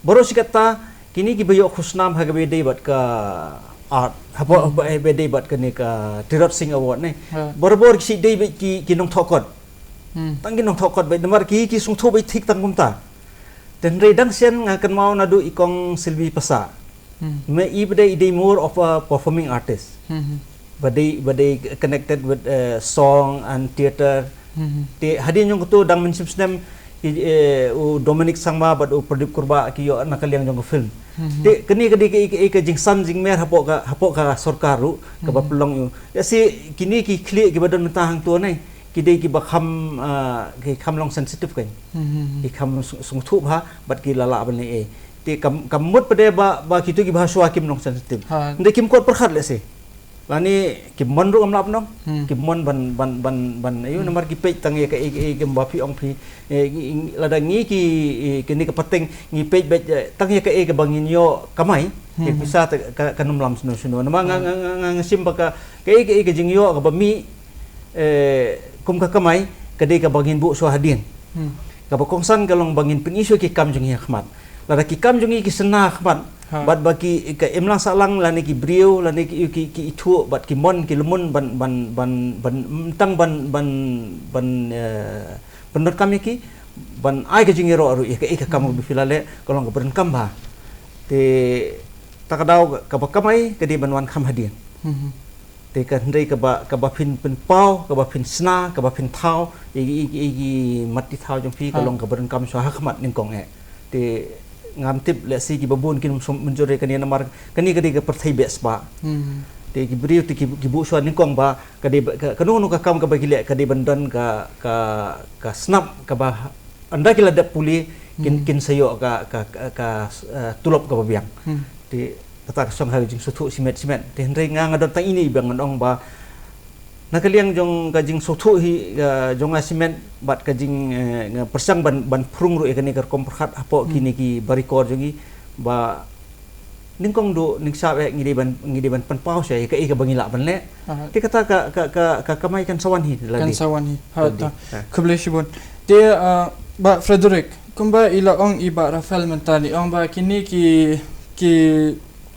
Baroh shi katta kine kiba ïoh khusnam ha kaba ïadei bad ka art, hapoh, hapoh, eh, ba ïadei bad kane ka Tirot Sing Award ne. Barabor ki shu dei bad ki, ki nongthoh kot. Tang ki nongthoh kot bad namar ki, ki sngewthuh bad thik tang kumta. Te hynrei dang shen nga kynmaw naduh i kong Silvi Passah. Me i ba dei, i dei more of a performing artist. Ba dei, ba dei connected with, eh, song and theatre. Te hadien jong kato dang mynshem snem, i, eh, u Dominic Sangma bad u Pradip Kurbah ki ïoh na ka liang jong ka film. Te kane ka dei ka, ka, ka jingsan jingmer hapoh ka, hapoh ka sorkar ruh kaba pynlong ïa u. Te shi kine ki khlieh kiba don mynta hangto ne, ki dei kiba kham, ah, ki kham long sensitive kein. Ki kham sng-, sngewthuh bha bad ki la lah ban leh ei. Te kam, kam mut pat de ba, ba kito kiba shuwa kim long sensitive. Hynrei kim kot pyrkhat lehse. Lane ki mon ruh ngam lah ban ong. Ki mon ban, ban, ban, ban, ayu, namar ki peit tang ïa kaei, kaei kaba phi ong phi, eh, ngi, ngi, lada ngi ki, eh, kine ka pateng ngi peit beit, eh, tang ïa kaei kaba ngin ïoh kamai, ïa pisa te ka, kan ym lam shuh shuh. Namar nga, nga, nga, nga, nga shim ba ka, kaei, kaei ka jingïoh kaba mih, eh, kum ka kamai, ka dei kaba ngin buh shuwa hadien. Kaba kongsan ka long ba ngin pyni shuwa ki kam jong ngi ha khmat. Lada ki kam jong ngi ki shna ha khmat, bad ba ki, ka imlang sahlang lane ki briew lane ki, ki, ki ithuh bad ki mon ki la mon ban, ban, ban, ban, mm, tang ban, ban, ban, eh, pyndonkam ïa ki, ban ai ka jingïaroh ruh ïa ka, ïa ka kam kaba phi la leh, ka long kaba donkam bha. Te ta ka daw kaba kamai ka dei ban wan kham hadien. Te ka hynrei kaba, kaba phin pynpaw, kaba phin shna, kaba phin thaw ïa ki, ïa ki, ïa ki mat ki thaw jong phi, ka long kaba donkam shuwa ha khmat nyngkong eh. Te ngam tip lehse kiba bun kin mynjur ïa kane namar kane ka dei ka pyrthei beh spah. Te ki briew te ki buh shuwa nyngkong ba ka dei kano kano ka kam kaba ki leh ka dei ban don ka ka ka snap kaba ynda ki la dep pule kin kin sa ïoh ka ka ka tulop kaba biang. Te kata ka shong ha ka jingsngewthuh shimet shimet. Te hynrei nga nga don tang ine i biang ngan ong ba na ka liang jong ka jingsngewthuh hi jong nga shimet bad ka jing pyrshang ban ban pyrshang ruh ïa kane ka rukom pyrkhat hapoh kine ki barikor jong ngi ba nyngkong duh nyngshap eh ngi dei ban ngi dei ban pynpaw sha ïa kaei kaba ngi lah ban leh. Te kata ka ka ka ka kamai kan sa wan hi la kan dei. Sa wan hi. Ha ta. Khublei shibun. Te ba Frederick kumba i la ong i ba Rafael mynta i ong ba kine ki ki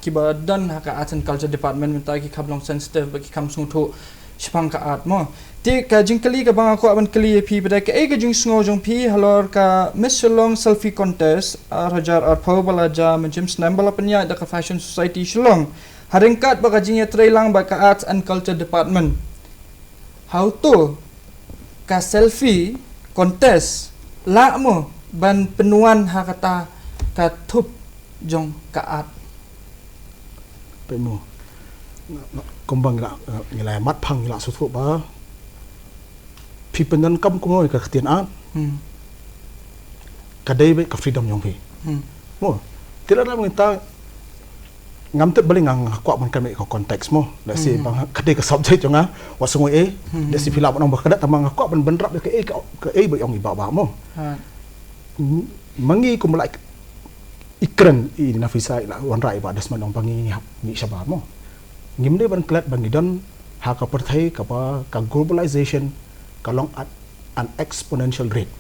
kiba don ha ka Arts and Culture Department mynta ki kham long sensitive ba ki kham sngewthuh shaphang ka art mo. Te ka jingkylli kaba nga kwah ban kylli ïa phi ba dei kaei ka jingsngew jong phi halor ka Miss Shillong Selfie Contest ar hajar arphew ba la jia mynjim snem ba la pynïaid da ka Fashion Society Shillong ha ryngkat ba ka jingïatreilang ba ka Arts and Culture Department. Hato ka selfie contest lah mo ban pynwan ha kata ka thup jong ka art. Peit mo. Kumba ngi la ngi la mat phang ngi la sngewthuh ba phi pyndonkam kumno ïa ka ktien art. Ka dei beit ka freedom jong phi. Mo. Te lada mynta ngam tip balei nga kwah ban kren ïa ka context mo. Lehse ba ka dei ka subject jong nga wat sngew eh. Lehse phi lah ban ong ba ka dei tang ba nga kwah ban bynrap ïa kaei kaei ba ong i Bah Bah mo. Ma ngi kum la i kren i Nafisa i la wanrah i Bah Desmond ong ba ngi ngi hap ngi shabar mo. Ngim dei ban klet ba ngi don ha ka pyrthei kaba ka globalization ka long at an exponential rate.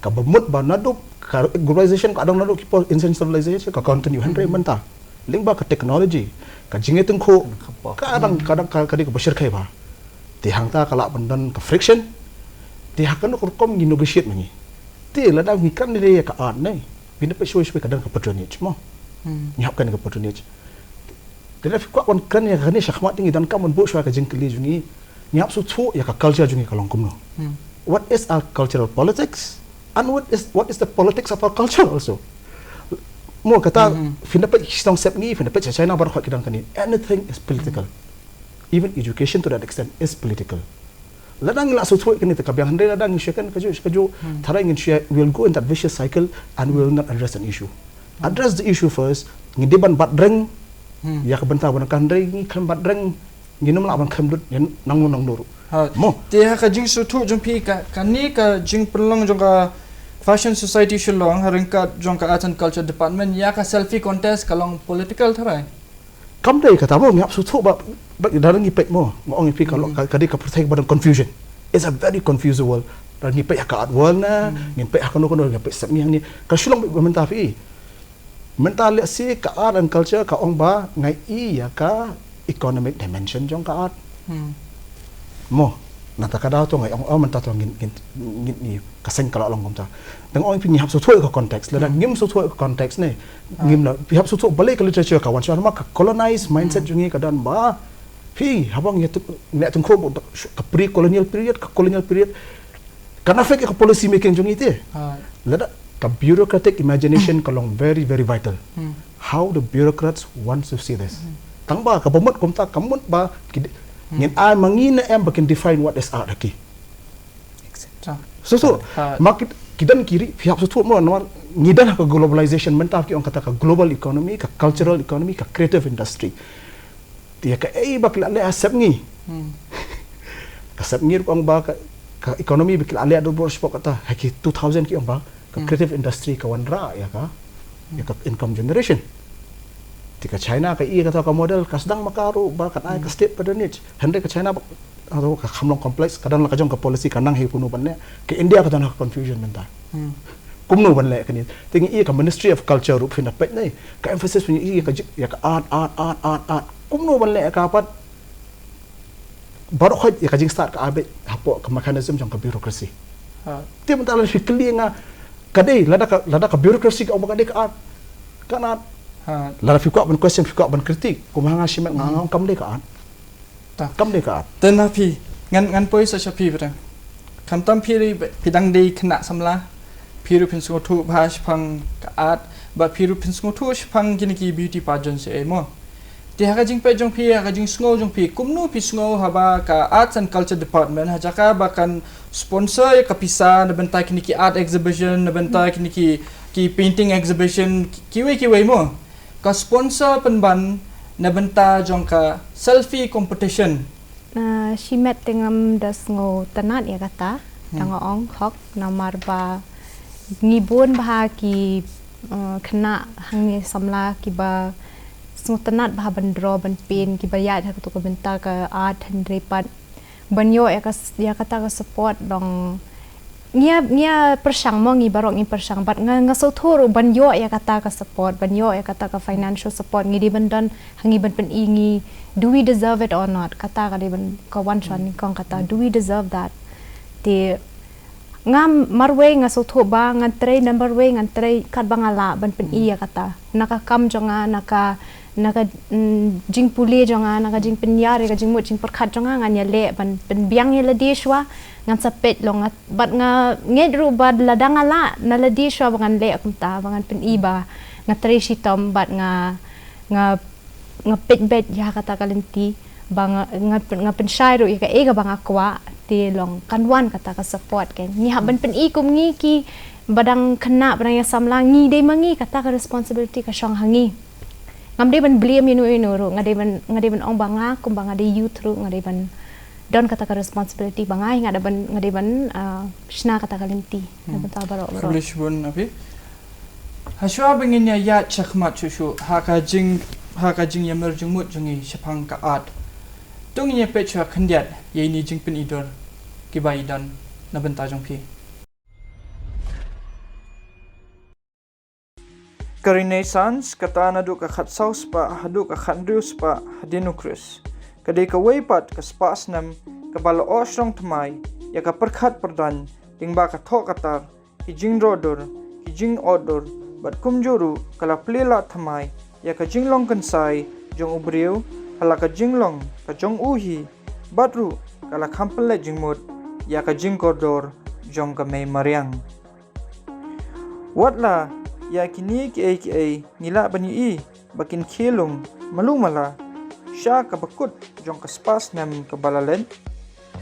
Kaba mut ba naduh ka globalization ka dang naduh ki por ancient civilization ka continue hynrei mynta lyngba ka technology ka jingïatyngkhuh ka dang ka dang ka dei kaba shyrkhei ba. Te hangta ka lah ban don ka friction. Te ha kano ka rukom ngi negotiate ma ngi. Te lada ngi kren ïa ka art ne phi na peit shwai shwai ka don ka patronage mo. Ngi hap kane ka patronage. Te lada phi kwah ban kren ïa kane shakhmat te ngi donkam ban buh shwa ka jingkylli jong ngi. Ngi hap sngewthuh ïa ka culture jong ngi ka long kumno. What is our cultural politics and what is what is the politics of our culture also. Mo kata phi na peit sha Sepngi phi na peit sha China baroh ki don kane anything is political. Even education to that extent is political. Lada ngi la sngewthuh kane te ka biang hynrei lada ngi shia kane kajuh shia kajuh tharai ngin shia we'll go in that vicious cycle and we'll not address an issue. Address the issue first. Ngi dei ban bat reng ïa ka bynta ba nangkan hynrei ngi khlem bat reng ngi nym lah ban khlem dud ïa nangno nangno ruh. Mo. Te ha ka jingsngewthuh jong phi ka kane ka jingpynlong jong ka Fashion Society Shillong ha ryngkat jong ka Arts and Culture Department ïa ka selfie contest ka long political tharai. Kam dei kata mo ngi hap sngewthuh ba ba da ngi peit mo nga ong ïa phi ka ka dei ka pyrthei ba don confusion. It's a very confused world. Da ngi peit ha ka art world na ngin peit ha kano kano ngi peit sep ngi hangne ka Shillong ba mynta phi. Mynta lehse ka art and culture ka ong ba ngai i ïa ka economic dimension jong ka art. Mo nata ka daw to ngai ong ong mynta to ngin ngin ngin ni ka seng ka la long kumta. Tang ong phi ngi hap sngewthuh ïa ka context lada ngim sngewthuh ïa ka context ne ngim la phi hap sngewthuh balei ka literature ka wan shuwa namar ka colonized mindset jong ngi ka don ba phi haba ngi tu ngi tu ka pre colonial period ka colonial period ka na affect ïa ka policy making jong ngi te. Lada ka bureaucratic imagination ka long very very vital. How the bureaucrats want to see this. Tang ba ka ba mut kumta ka mut ba ngin ai ma ngi ne em ba kin define what is art ha ki. So so ma ki don ki ri phi hap sngewthuh mo namar ngi don ha ka globalization mynta ki ong kata ka global economy ka cultural economy ka creative industry. Te ïa kaei ba ki la leh ha sep ngi ka sep ngi ruh ong ba ka economy ba ki la leh dur bor spok kata ha ki two thousand ki ong ba ka creative industry ka wanrah ïa ka ïa ka income generation. Te ka China ka i kata ka model ka sdang ma ka ruh ba ka ai ka state patronage hynrei ka China ba ka kham long complex ka don la ka jong ka policy ka nang hi kumno ban leh. Ka India ka don ha ka confusion mynta kumno ban leh kane. Te ngi i ka Ministry of Culture ruh phin da peit ne ka emphasis phin i ka ïa ka art art art art art kumno ban leh ka pat. Baroh khoit ïa ka jingstad ka abeh hapoh ka mechanism jong ka bureaucracy. Te mynta la phi kylli nga ka dei lada ka lada ka bureaucracy ka ong ba ka dei ka art ka art. Lada phi kwah ban question phi kwah ban critique kum ha nga shimet nga nga ong kam dei ka art. Kam dei ka art. Te na phi ngan ngan poi sa sha phi bra. Khamtam phi ri phi dang dei khynnah samla. Phi ruh phin sngewthuh bha shaphang ka art, bad phi ruh phin sngewthuh shaphang kine ki beauty pageant se mo. Te ha ka jingpeit jong phi, ha ka jingsngew jong phi, kumno phi sngew haba ka Arts and Culture Department, ha jaka ba kan sponsor ïa ka pisa na bynta kine ki art exhibition, na bynta kine ki, ki painting exhibition, ki, kiwei kiwei mo, ka sponsor pynban na bynta jong ka selfie competition. Na shimet te ngam da sngewtynnad ïa kata, tang ong hok, namar ba ngi bun bha ki, eh, khynnah hangne samla kiba sngewtynnad bha ban draw ban paint, kiba ïaid ha kato ka bynta ka art, hynrei pat ban ïoh ïa ka s-, ïa kata ka support long. Ngi ïa, ngi ïa pyrshang mo, ngi baroh ngi pyrshang, bad nga, nga sngewthuh ruh ban ïoh ïa kata ka support, ban ïoh ïa kata ka financial support, ngi dei ban don ha ngi ban pyni ngi, do we deserve it or not? Kata ka dei ban ka wan shuwa nyngkong kata, do we deserve that? Te nga marwei nga sngewthuh ba ngan trei, number wei ngan trei katba nga lah ban pyni ïa kata. Na ka kam jong nga, na ka, na ka, mm, jingpule jong nga, na ka jingpynïar ïa ka jingmut jingpyrkhat jong nga, ngan ïaleh ban pynbiang ïa lade shuwa, ngan sa peit long nga, bad nga ngeit ruh ba lada nga lah, na lade shuwa ba ngan leh kumta, ba ngan pyni ba nga trei shitom, bad nga, nga, nga peit beit ïa kata ka lynti, ba nga, nga, nga pynshai ruh ïa kaei kaba nga kwah, te long kan wan kata ka support, kan. Ngi hap ban pyni kum ngi ki, ba dang khynnah, ba dang ïa samla, ngi dei ma ngi, kata ka responsibility ka shong ha ngi. Ngam dei ban blame ïano ïano ruh, nga dei ban, nga dei ban ong ba nga, kumba nga dei youth ruh, nga dei ban don kata ka responsibility ba nga, nga dei ban, nga dei ban, ah, shna kata ka lynti. Na bynta baroh baroh. Khublei shibun, Api. Hashwa ba ngin ïa ïaid shakhmat shuh shuh ha ka jing, ha ka jingïamir jingmut jong ngi shaphang ka art, to ngin ïa peit shuwa khyndiat ïa ine i jingpyni dur kiba i don na bynta jong phi. Ka Renaissance, kata naduh ka khatsaw spah haduh ka khathynriew spah hadien u Khrist, ka dei kawei pat ka spah snem kaba la oh shrong thymmai ïa ka pyrkhat pyrdaiñ lyngba ka thoh ka tar, ki jingdroh dur, ki jingod dur, bad kumjuh ruh ka la plie lad thymmai ïa ka jinglong kynsai jong u briew ha la ka jinglong ka jong u hi, bad ruh ka la kham pynleit jingmut ïa ka jingkordor jong ka mei mariang. Wat la ïa kine kiei kiei ngi lah ban ïohi ba kin khie lung malu mala sha kaba kut jong ka spah snem kaba la leit,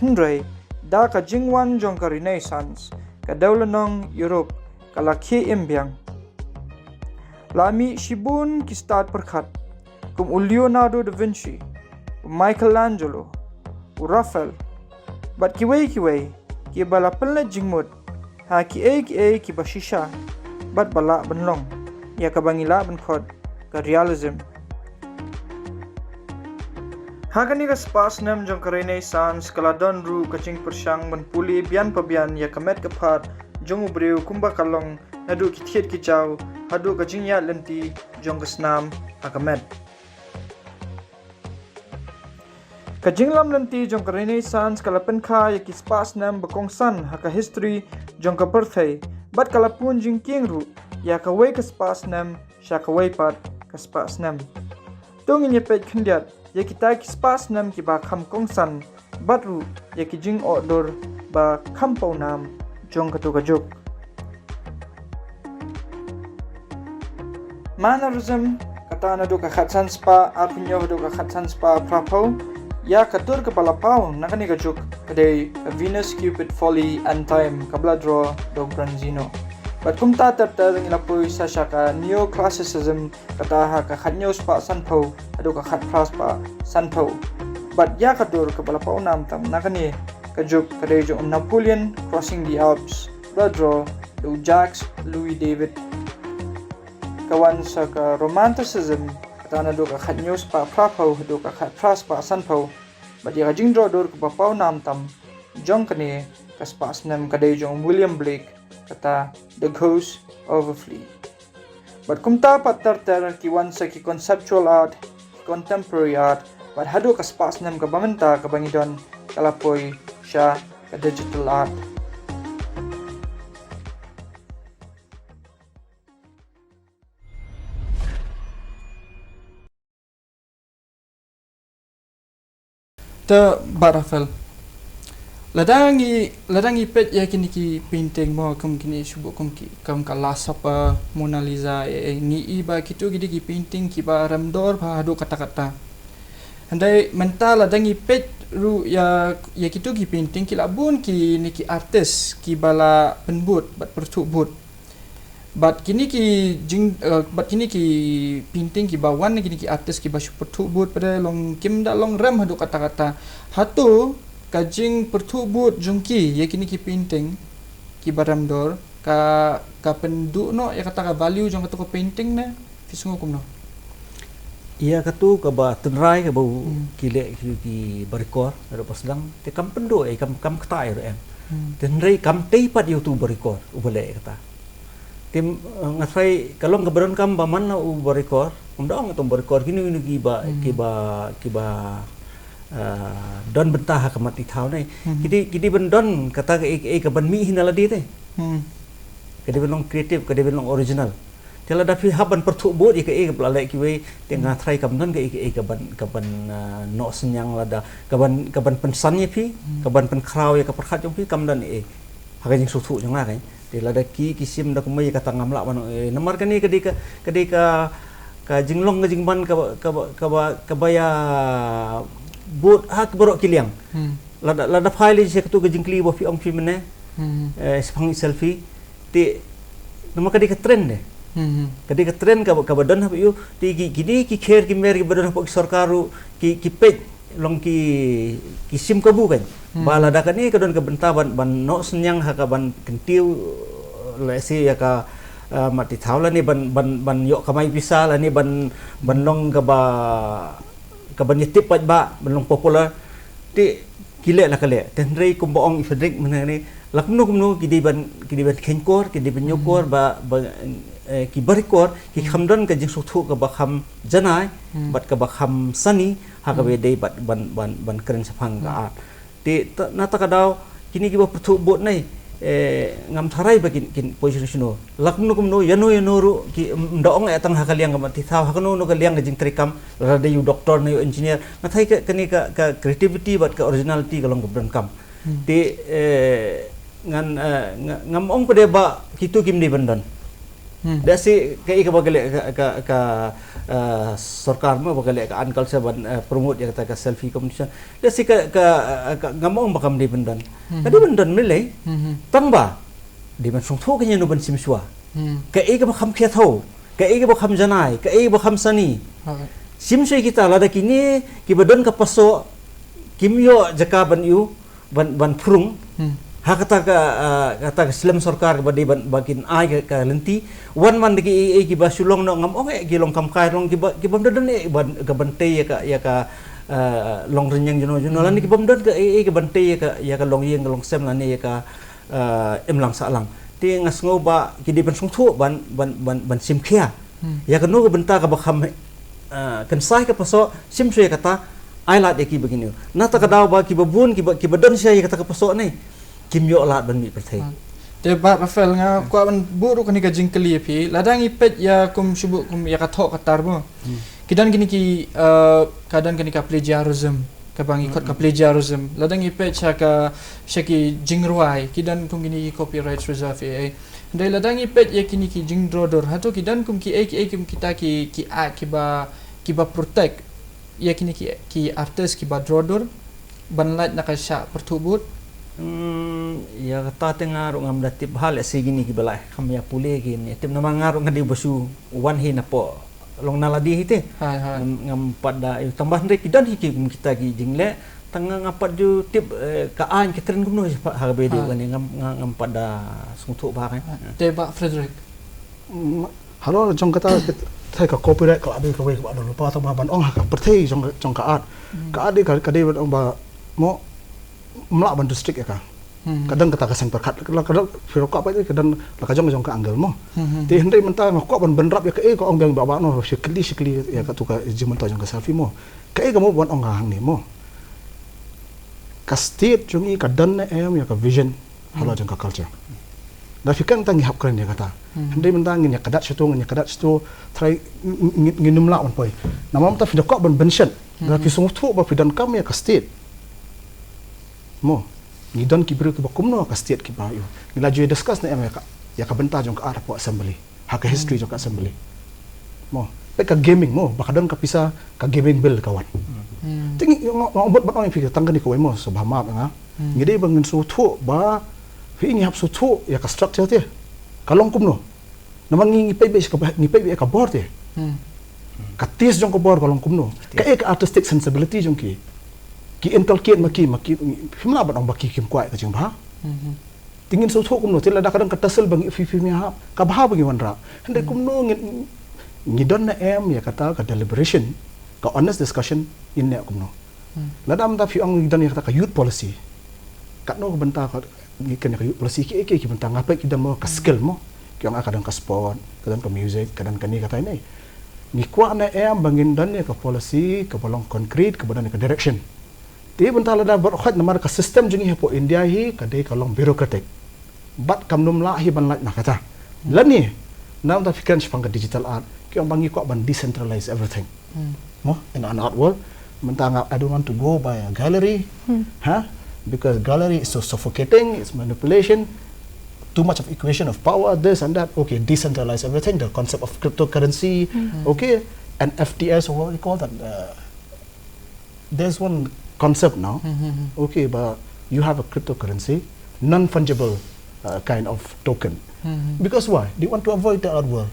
hynrei da ka jingwan jong ka Renaissance, ka dewlynnong Europe ka la khie im biang. La mih shibun ki stad pyrkhat kum u Leonardo da Vinci, u Michelangelo, u Raphael, bad kiwei kiwei, kiba la pynleit jingmut ha kiei kiei kiba shisha bad ba lah ban long ïa kaba ngi lah ban khot ka realism. Ha kane ka spah snem jong ka Renaissance ka la don ruh ka jingpyrshang ban pule bian pa bian ïa ka met ka phad jong u briew kumba ka long naduh ki thied ki jaw haduh ka jingïaid lynti jong ka snam ha ka met. Ka jinglam lynti jong ka Renaissance ka la pynkha ïa ki spah snem ba kongsan ha ka history jong ka pyrthei, bad ka la pun jingkieng ruh ïa kawei ka spah snem sha kawei pat ka spah snem. To ngin ïa peit khyndiat ïa kita ki spah snem kiba kham kongsan bad ruh ïa ki jingod dur ba kham pawnam jong kato ka juk. Mannerism, kata naduh ka khatsan spah arphew hynñiew haduh ka khatsan spah phra phew, ïa ka dur kaba la paw na kane ka juk ka dei ka Venus Cupid Folly and Time kaba la draw da u Bronzino. Bad kumta ter ter ngi la poi sa sha ka Neoclassicism, kata ha ka khathynñiew spah sanphew haduh ka khatphra spah sanphew. Bad ïa ka dur kaba la pawnam tam na kane ka juk ka dei jong u Napoleon Crossing the Alps, ba la draw da u Jacques Louis David. Ka wan sa ka Romanticism, kata naduh ka khathynñiew spah phraphew haduh ka khatphra spah sanphew. Bad ïa ka jingdraw dur kaba pawnam tam jong kane ka spah snem ka dei jong u William Blake, kata The Ghost of a Flea. Bad kumta pat ter ter ki wan sa ki conceptual art, ki contemporary art, bad haduh ka spah snem kaba mynta kaba ngi don ka la poi sha ka digital art. Te Bah Raphael, Lada ngi, lada ngi peit ïa kine ki painting mo, kum kine shu buh kum ki, kum ka Last Supper, Mona Lisa, eh, eh, ngi i ba kito ki dei ki painting kiba rem dor bha haduh katta katta. Hynrei mynta lada ngi peit ruh ïa, ïa kito ki painting ki la bun kine ki artist kiba la pynbud bad pyrthuh bud. Bad kine ki jing, eh, bad kine ki painting kiba wan na kine ki artist kiba shu pyrthuh bud pat de long kim da long rem haduh katta katta. Hato ka jingpyrthuh bud jong ki ïa kine ki painting kiba rem dor ka, ka pynduh noh ïa kata ka value jong kato ka painting ne? Phi sngew kumno? Ïa katu kaba tynrai kaba u Hmm. ki leh ki, ki barikor, ïa ruh ba sdang, te kam pynduh, eh, kam, kam kta ïa ruh em. Hmm. Tynrai kam tei pat ïa utu barikor, uba leh ïa kata. Te, eh, nga tharai ka long kaba donkam ba man la u barikor, um da ong utu barikor, kino kino kiba, Hmm. kiba, kiba, eh, don bynta ha ka mat ti thaw ne. Hmm. Ki dei, ki dei ban don, kata ka, eh, eh, kaban mih hi na lade te. Hmm. Ka dei ban long creative, ka dei ban long original. Te lada phi hap ban pyrthuh bud ïa kaei kaba la leh kiwei, te nga Hmm. tharai kam don kaei kaei kaban, kaban, ah, noh synñiang lada, kaban, kaban pynsan ïa phi, Hmm. kaban pynkhraw ïa ka pyrkhat jong phi, kam don ei. Ha ka jingsngewthuh jong nga kan. Te lada ki, ki shim da kumwei kata ngam lah ban ong ei. Namar kane ka dei ka, ka dei ka, ka jinglong ka jingman kaba, kaba, kaba, kaba ïa bud ha ki baroh ki liang. Hmm. Lada, lada phai lei sha katu ka jingkylli ba phi ong phi mynne, Hmm. eh, shaphang i selfie. Te, namar ka dei ka trend de. Hmm. Ka dei ka trend kaba, kaba don hapoh ïu, te ki, kine ki kher ki mer kiba don hapoh ki sorkar ruh, ki, ki peit long ki, ki shim kabu kan. Hmm. Ba lada kane ka don ka bynta ban, ban noh synñiang ha kaban kyntiew, let's say, ïa ka, eh, mat ti thaw lane ban, ban, ban ïoh kamai pisa lane ban, ban long kaba, kaban ïatip paidbah, ban long popular. Te ki leh la ka leh. Te hynrei kumba ong i Frederick mynne ne, la kumno kumno ki dei ban, ki dei ban kheiñkor, ki dei ban ñiewkor, Hmm. ba, ba, eh, ki barikor ki Hmm. kham don ka jingsngewthuh kaba kham janai, Hmm. bad kaba kham sani, ha kaba Hmm. ïadei bad ban, ban, ban kren shaphang ka Hmm. art. Te ta, na kata ka daw, kine kiba pyrthuh bud ne, eh, ngam tharai ba kin, kin poi sha shano. La kumno kumno, ïano ïano ruh, ki, ym da ong eh tang ha ka liang ka mat ti thaw, ha kano kano ka liang ka jingtrei kam, lada dei u doctor ne u engineer. Nga tharai ka, kane ka, ka creativity bad ka originality ka long kaba donkam. Hmm. Te, eh, ngan, eh, nga, ngam ong pat de ba kito kim dei ban don. Hmm. Da shi kaei kaba ka leh ka, ka, ka, eh, sorkar mo, ba ka leh ka Art Culture ban, eh, promote ïa kata ka selfie competition. Da shi ka, ka, eh, ka, ngam ong ba kam dei ban don. Hmm. Ka dei ban don mynlei. Hmm. Tang ba dei ban sngewthuh kane no ban shim shuwa. Hmm. Kaei kaba kham khia thaw, kaei kaba kham janai, kaei kaba kham sani. Ha. Shim shuwa kita, lada kine kiba don ka pasoh kim ïoh jaka ban ïu, ban, ban phrung. Hmm. Ha kata ka, ah, kata ka slem sorkar kaba dei ban, ba kin ai ka, ka lynti. Wan man da ki, eh, eh, kiba shu long noh, ngam ong eh ki long kam kai, long kiba, kibym da don eh ban, kaban tei ïa ka, ïa ka, ah, long rynïeng juno juno. Hmm. Lane kibym don ka, eh, eh, kaban tei ïa ka, ïa ka longïing ka longsem lane ïa ka, ah, imlang sahlang. Te nga sngew ba ki dei ban sngewthuh ban, ban, ban, ban shim khia. Hmm. Ïa kano ka bynta kaba kham, ah, kynsai ka pasoh, shim shuwa ïa kata, ai lad ïa ki ba kin ïoh. Na kata ka daw ba kiba bun, kiba, kiba don shuwa ïa kata ka pasoh ne, kim ïoh lad ban mih pyrthei. Ah. Te Bah Raphael, nga kwah ban buh ruh kane ka jingkylli ïa phi. Lada ngi peit ïa kum shu buh kum ïa ka thoh ka tar mo. Hmm. Ki don kine ki, eh, ka don kine ka plagiarism. Kaba ngi khot ka plagiarism. Lada ngi peit sha ka, sha ki jingrwai, ki don kum kine ki copyright reserve, eh, eh. Hynrei lada ngi peit ïa kine ki jingdro dur, hato ki don kum kiei kiei kum kita ki, ki act kiba, kiba protect ïa kine ki, ki artist kiba dro dur ban lait na ka shah pyrthuh bud? Hmm, ïa kata te nga ruh ngam da tip bha, lehse kine kiba la kham ïa pule kin ïa tip, namar nga ruh nga dei ba shu wan hi napoh long na lade hi te. Hai, hai. Ngam, ngam pat da, eh, tang ba hynrei ki don hi ki kum kita ki jingleh, tang nga ngam pat ju tip, eh, ka aiñ ka trend kumno ha, ha kaba ïadei bad kane, ngam, nga, ngam pat da sngewthuh bha kan. Hai. Te Bah Frederick. Mm, halor jong kata, kata ka copyright ka la dei kawei kaba don lypa, tang ba ban ong ha ka pyrthei jong, jong ka art. Hmm. Ka art dei ka, ka dei ban ong ba mo, ym lah ban restrict ïa ka. Hmm. Ka don kata ka seng pyrkhat, ka don, phi ruh kwah peit, ka don la ka jong, jong ka angle mo. Hmm, hmm. Te hynrei mynta nga kwah ban bynrap ïa kaei ka ong biang Bah Bah no, shakli, shakli ïa katu ka jingmyntoi jong ka selfie mo. Kaei kaba mo ban ong ka hangne mo. Ka state jong ngi ka don ne em ïa ka vision halor jong ka culture. Da phi kren tang ngi hap kren ïa kata. Hmm. Hynrei mynta ngin ïa kdat shato, ngin ïa kdat shato, trai ngi, ngi, ngin ym lah ban poi. Namar mynta phi da kwah ban bynshit. Da phi sngewthuh ba phi donkam ïa ka state. Mo. Ngi don ki briew kiba kumno ka state kiba ïoh. Ngi la ju discuss ne em ïa ka, ïa ka bynta jong ka art hapoh assembly. Ha ka history jong ka assembly. Mo, peit ka gaming mo, ba ka don ka pisa ka gaming bill ka wan. Te ngi nga nga mut ban ong ïa phi tang kane kawei mo, sngewbha map nga. Ngi dei ba ngin sngewthuh ba phi ngi hap sngewthuh ïa ka structure te. Ka long kumno. Namar ngi ngi peit beit ka ba- ngi peit beit ka bor te. Ka taste jong ka bor ka long kumno. Ka e ka artistic sensibility jong ki. Ki inculcate ma ki ma ki phim lah ban ong ba ki kim kwah ka jingbha. Te ngin sngewthuh kumno te lada ka dang ka tassel ba ngi phi phi ngi hap ka bha ba ngi wanrah. Hynrei kumno ngin ngi don ne em ïa kata ka deliberation, ka honest discussion, ngin leh kumno. Lada mynta phi ong ngi don ïa kata ka youth policy. Katno ka bynta ka ngi kane ka youth policy ki ki ki bynta nga peit ki don mo ka skill mo. Ki ong ah ka don ka sport, ka don ka music, ka don kane katai ne. Ngi kwah ne em ba ngin don ïa ka policy kaba long concrete, kaba don ïa ka direction. Te bynta lada bad khot namar ka system jong ngi hapoh India hi ka dei ka long bureaucratic. Bad kam nym lah hi ban lait na kata. Lane namar ta phi kren shaphang ka digital art, ki ong ba ngi kwah ban decentralize everything. Mo, in an art world, mynta nga, I don't want to go by a gallery. Huh? Because gallery is so suffocating, it's manipulation, too much of equation of power, this and that. Okay, decentralize everything, the concept of cryptocurrency, okay, and F T S, what do you call that? Uh, there's one concept now. Okay, but you have a cryptocurrency, non-fungible uh, kind of token. Because why? They want to avoid the art world.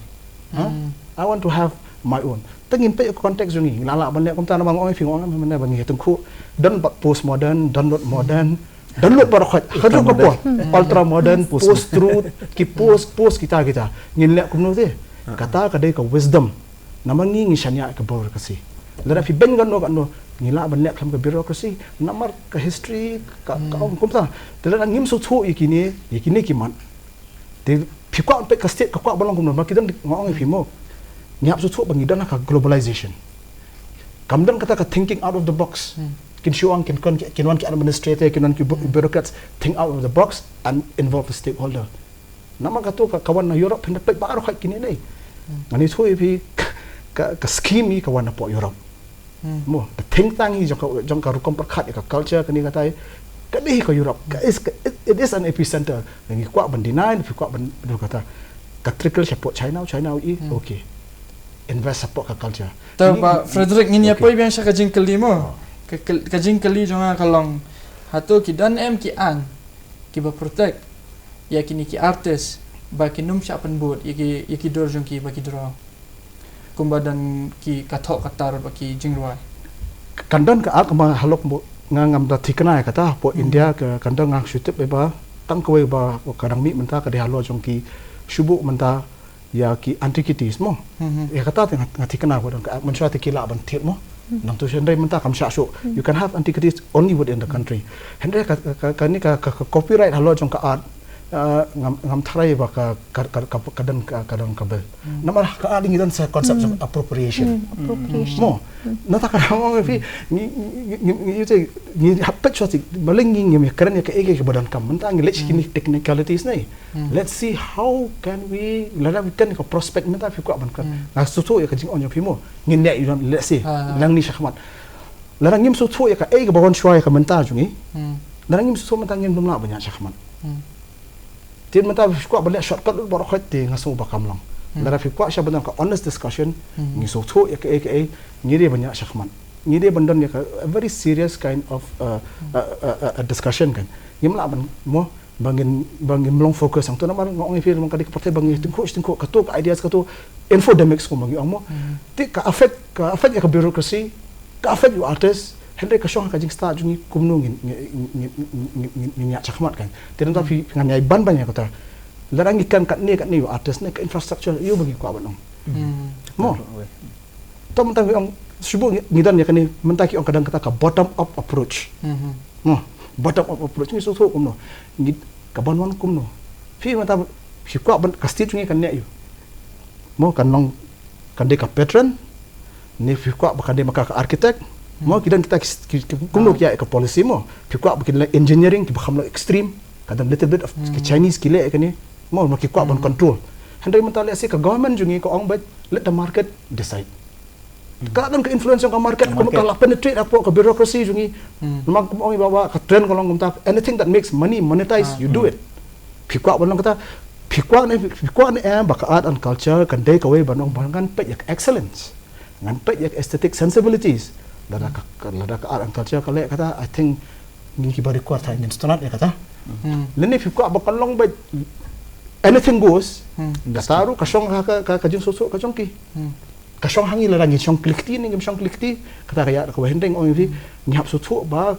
Huh? I want to have my own. Te ngin peit context jong ngi la la ban leh kumta namar nga ong phi nga ong mynne ba ngi ha tyngkhuh. Don bad postmodern, download modern, download baroh khoit. Haduh ka por ultra modern, post truth, ki post post kita kita. Ngin leh kumno te. Kata ka dei ka wisdom. Namar ngi ngi shaniah ka bureaucracy. Lada phi beiñ kano kano ngi lah ban leh khlem ka bureaucracy. Namar ka history ka ka ong kumta. Te lada ngim sngewthuh ïa kine ïa kine ki mat. Te phi kwah peit ka state ka kwah ban long kumno ba ki don nga ong ïa phi mo. Ngi hap sngewthuh ba ngi don ha ka globalization. Kam don kata ka thinking out of the box. Kin shu ong kin kon kin wan ki administrator, kin wan ki bu- bureaucrats, think out of the box and involve the stakeholder. Namar kato ka ka wan na Europe phin da peit baroh khoit kine ne. Ngan ïathuh ïa phi ka ka scheme hi ka wan napoh Europe. Mo, ka think tank hi jong ka jong ka rukom pyrkhat ïa ka culture kane katai. Ka dei hi ka Europe. Ka is ka, it, it is an epicenter. Ngi kwah ban deny, ngi kwah ban dur kata. Ka trickle shapoh China, China i, okay. Invest shapoh ka culture. Te Bah Frederick, ngin ïa poi biang sha ka jingkylli mo. Ka kyl- ka jingkylli jong nga ka long, hato ki don em ki aiñ kiba protect ïa kine ki artist ba kin ym shah pynbud ïa ki ïa ki dur jong ki ba ki draw. Kumba don ki ka thoh ka tar ba ki jingrwai. Kan don ka act ma halok mo nga ngam da thikna ïa kata hapoh India ka kan don nga shu tip ba tang kawei ba ka dang mih mynta ka dei halor jong ki shu buh mynta ïa ki antiquities mo. Ïa kata te nga nga thikna ba don ka act mynshuwa te ki lah ban thied mo. Nangtu hynrei mynta kam shah shuh. You can have antiquities only within the country. Hynrei ka ka ka ni ka ka copyright halor jong ka art ngam ngam tharai ba ka ka ka ka don ka ka don ka bill. Namar ka art ngi don sa concept of appropriation. Appropriation. Mo. Nangta ka dang ong phi ngi ngi ngi ngi hap peit shuwa sih. Balei ngi ngi kren ïa ka ïa ka ba donkam mynta ngi leh kine technicalities ne. Let's see how can we lada we can ka prospect mynta phi kwah ban kren. Nga sngewthuh ïa ka jingong jong phi mo. Ngin leh ïa let's see. Nang ni shakhmat. Lada ngim sngewthuh ïa ka ei ka ba wan shuwa ïa ka mynta jong ngi. Lada ngim sngewthuh mynta ngim lah ban ïa shakhmat. Te mynta phi kwah ban leh shortcut lut baroh khoit te nga sngew ba kam long. Lada phi kwah sha ban don ka honest discussion ngi sngewthuh ïa ka ei ka ei ngi dei ban ïa shakhmat. Ngi dei ban don ïa ka a very serious kind of uh, uh, uh, uh, discussion kan. Ngim lah ban mo ba ngin ba ngin long focus hangto namar nga ong ïa phi long ka dei ka pyrthei ba ngi tyngkhuh tyngkhuh kato ka ideas kato infodemics kumba ngi ong mo. Te ka affect ka affect ïa ka bureaucracy ka affect ïa u artist hynrei ka shong ha ka jingstad jong ngi kumno ngin ngin ngin ngin ngin ïa shakhmat kan. Te nangta phi ngan ïa ban ban ïa kata. Lada ngi kan katne katne ïa u artist ne ka infrastructure ïa ba ngi kwah ban ong. Mo. To mynta ngi ong shu buh ngi don ïa kane mynta ki ong ka dang kata ka bottom up approach. Mo, bottom up approach ngi sngewthuh kumno. Ngi ka ban wan kumno. Phi mynta phi kwah ban ka state ngi kan ne ïa. Mo kan long kan dei ka patron ne phi kwah ba kan dei ma ka architect. Mo ki don kita ki kumno ki ïa ka policy mo. Phi kwah ba ki engineering ki ba kham long extreme. Ka don little bit of ki Chinese ki leh kane. Mo ma ki kwah ban control. Hynrei mynta leh si ka government jong ngi ka ong ba let the market decide. Ka don ka influence jong ka market, ka market, ka la penetrate hapoh ka bureaucracy jong ngi. Hmm. Namar kumba ong i Bah, ka trend ka long kumta, anything that makes money, monetize, ah, you do it. Phi kwah ban long kata, phi kwah ne, phi kwah ne em ba ka art and culture kan dei kawei ban long ba ngan peit ïa ka excellence, ngan peit ïa ka aesthetic sensibilities. Lada ka, ka, lada ka art and culture ka leh kata, I think ngi kiba record ha ngin sngewtynnat ïa kata. Hmm. Lane phi kwah ba kan long ba anything goes, hmm, kata ruh ka shong ha ka, ka, ka jingsngewthuh ka jong ki. Hmm. Ka shong ha ngi lada ngi shong kylli kti ne ngim shong kylli kti, kata ka ïa kawei, hynrei ong ïa phi, ngi hap sngewthuh ba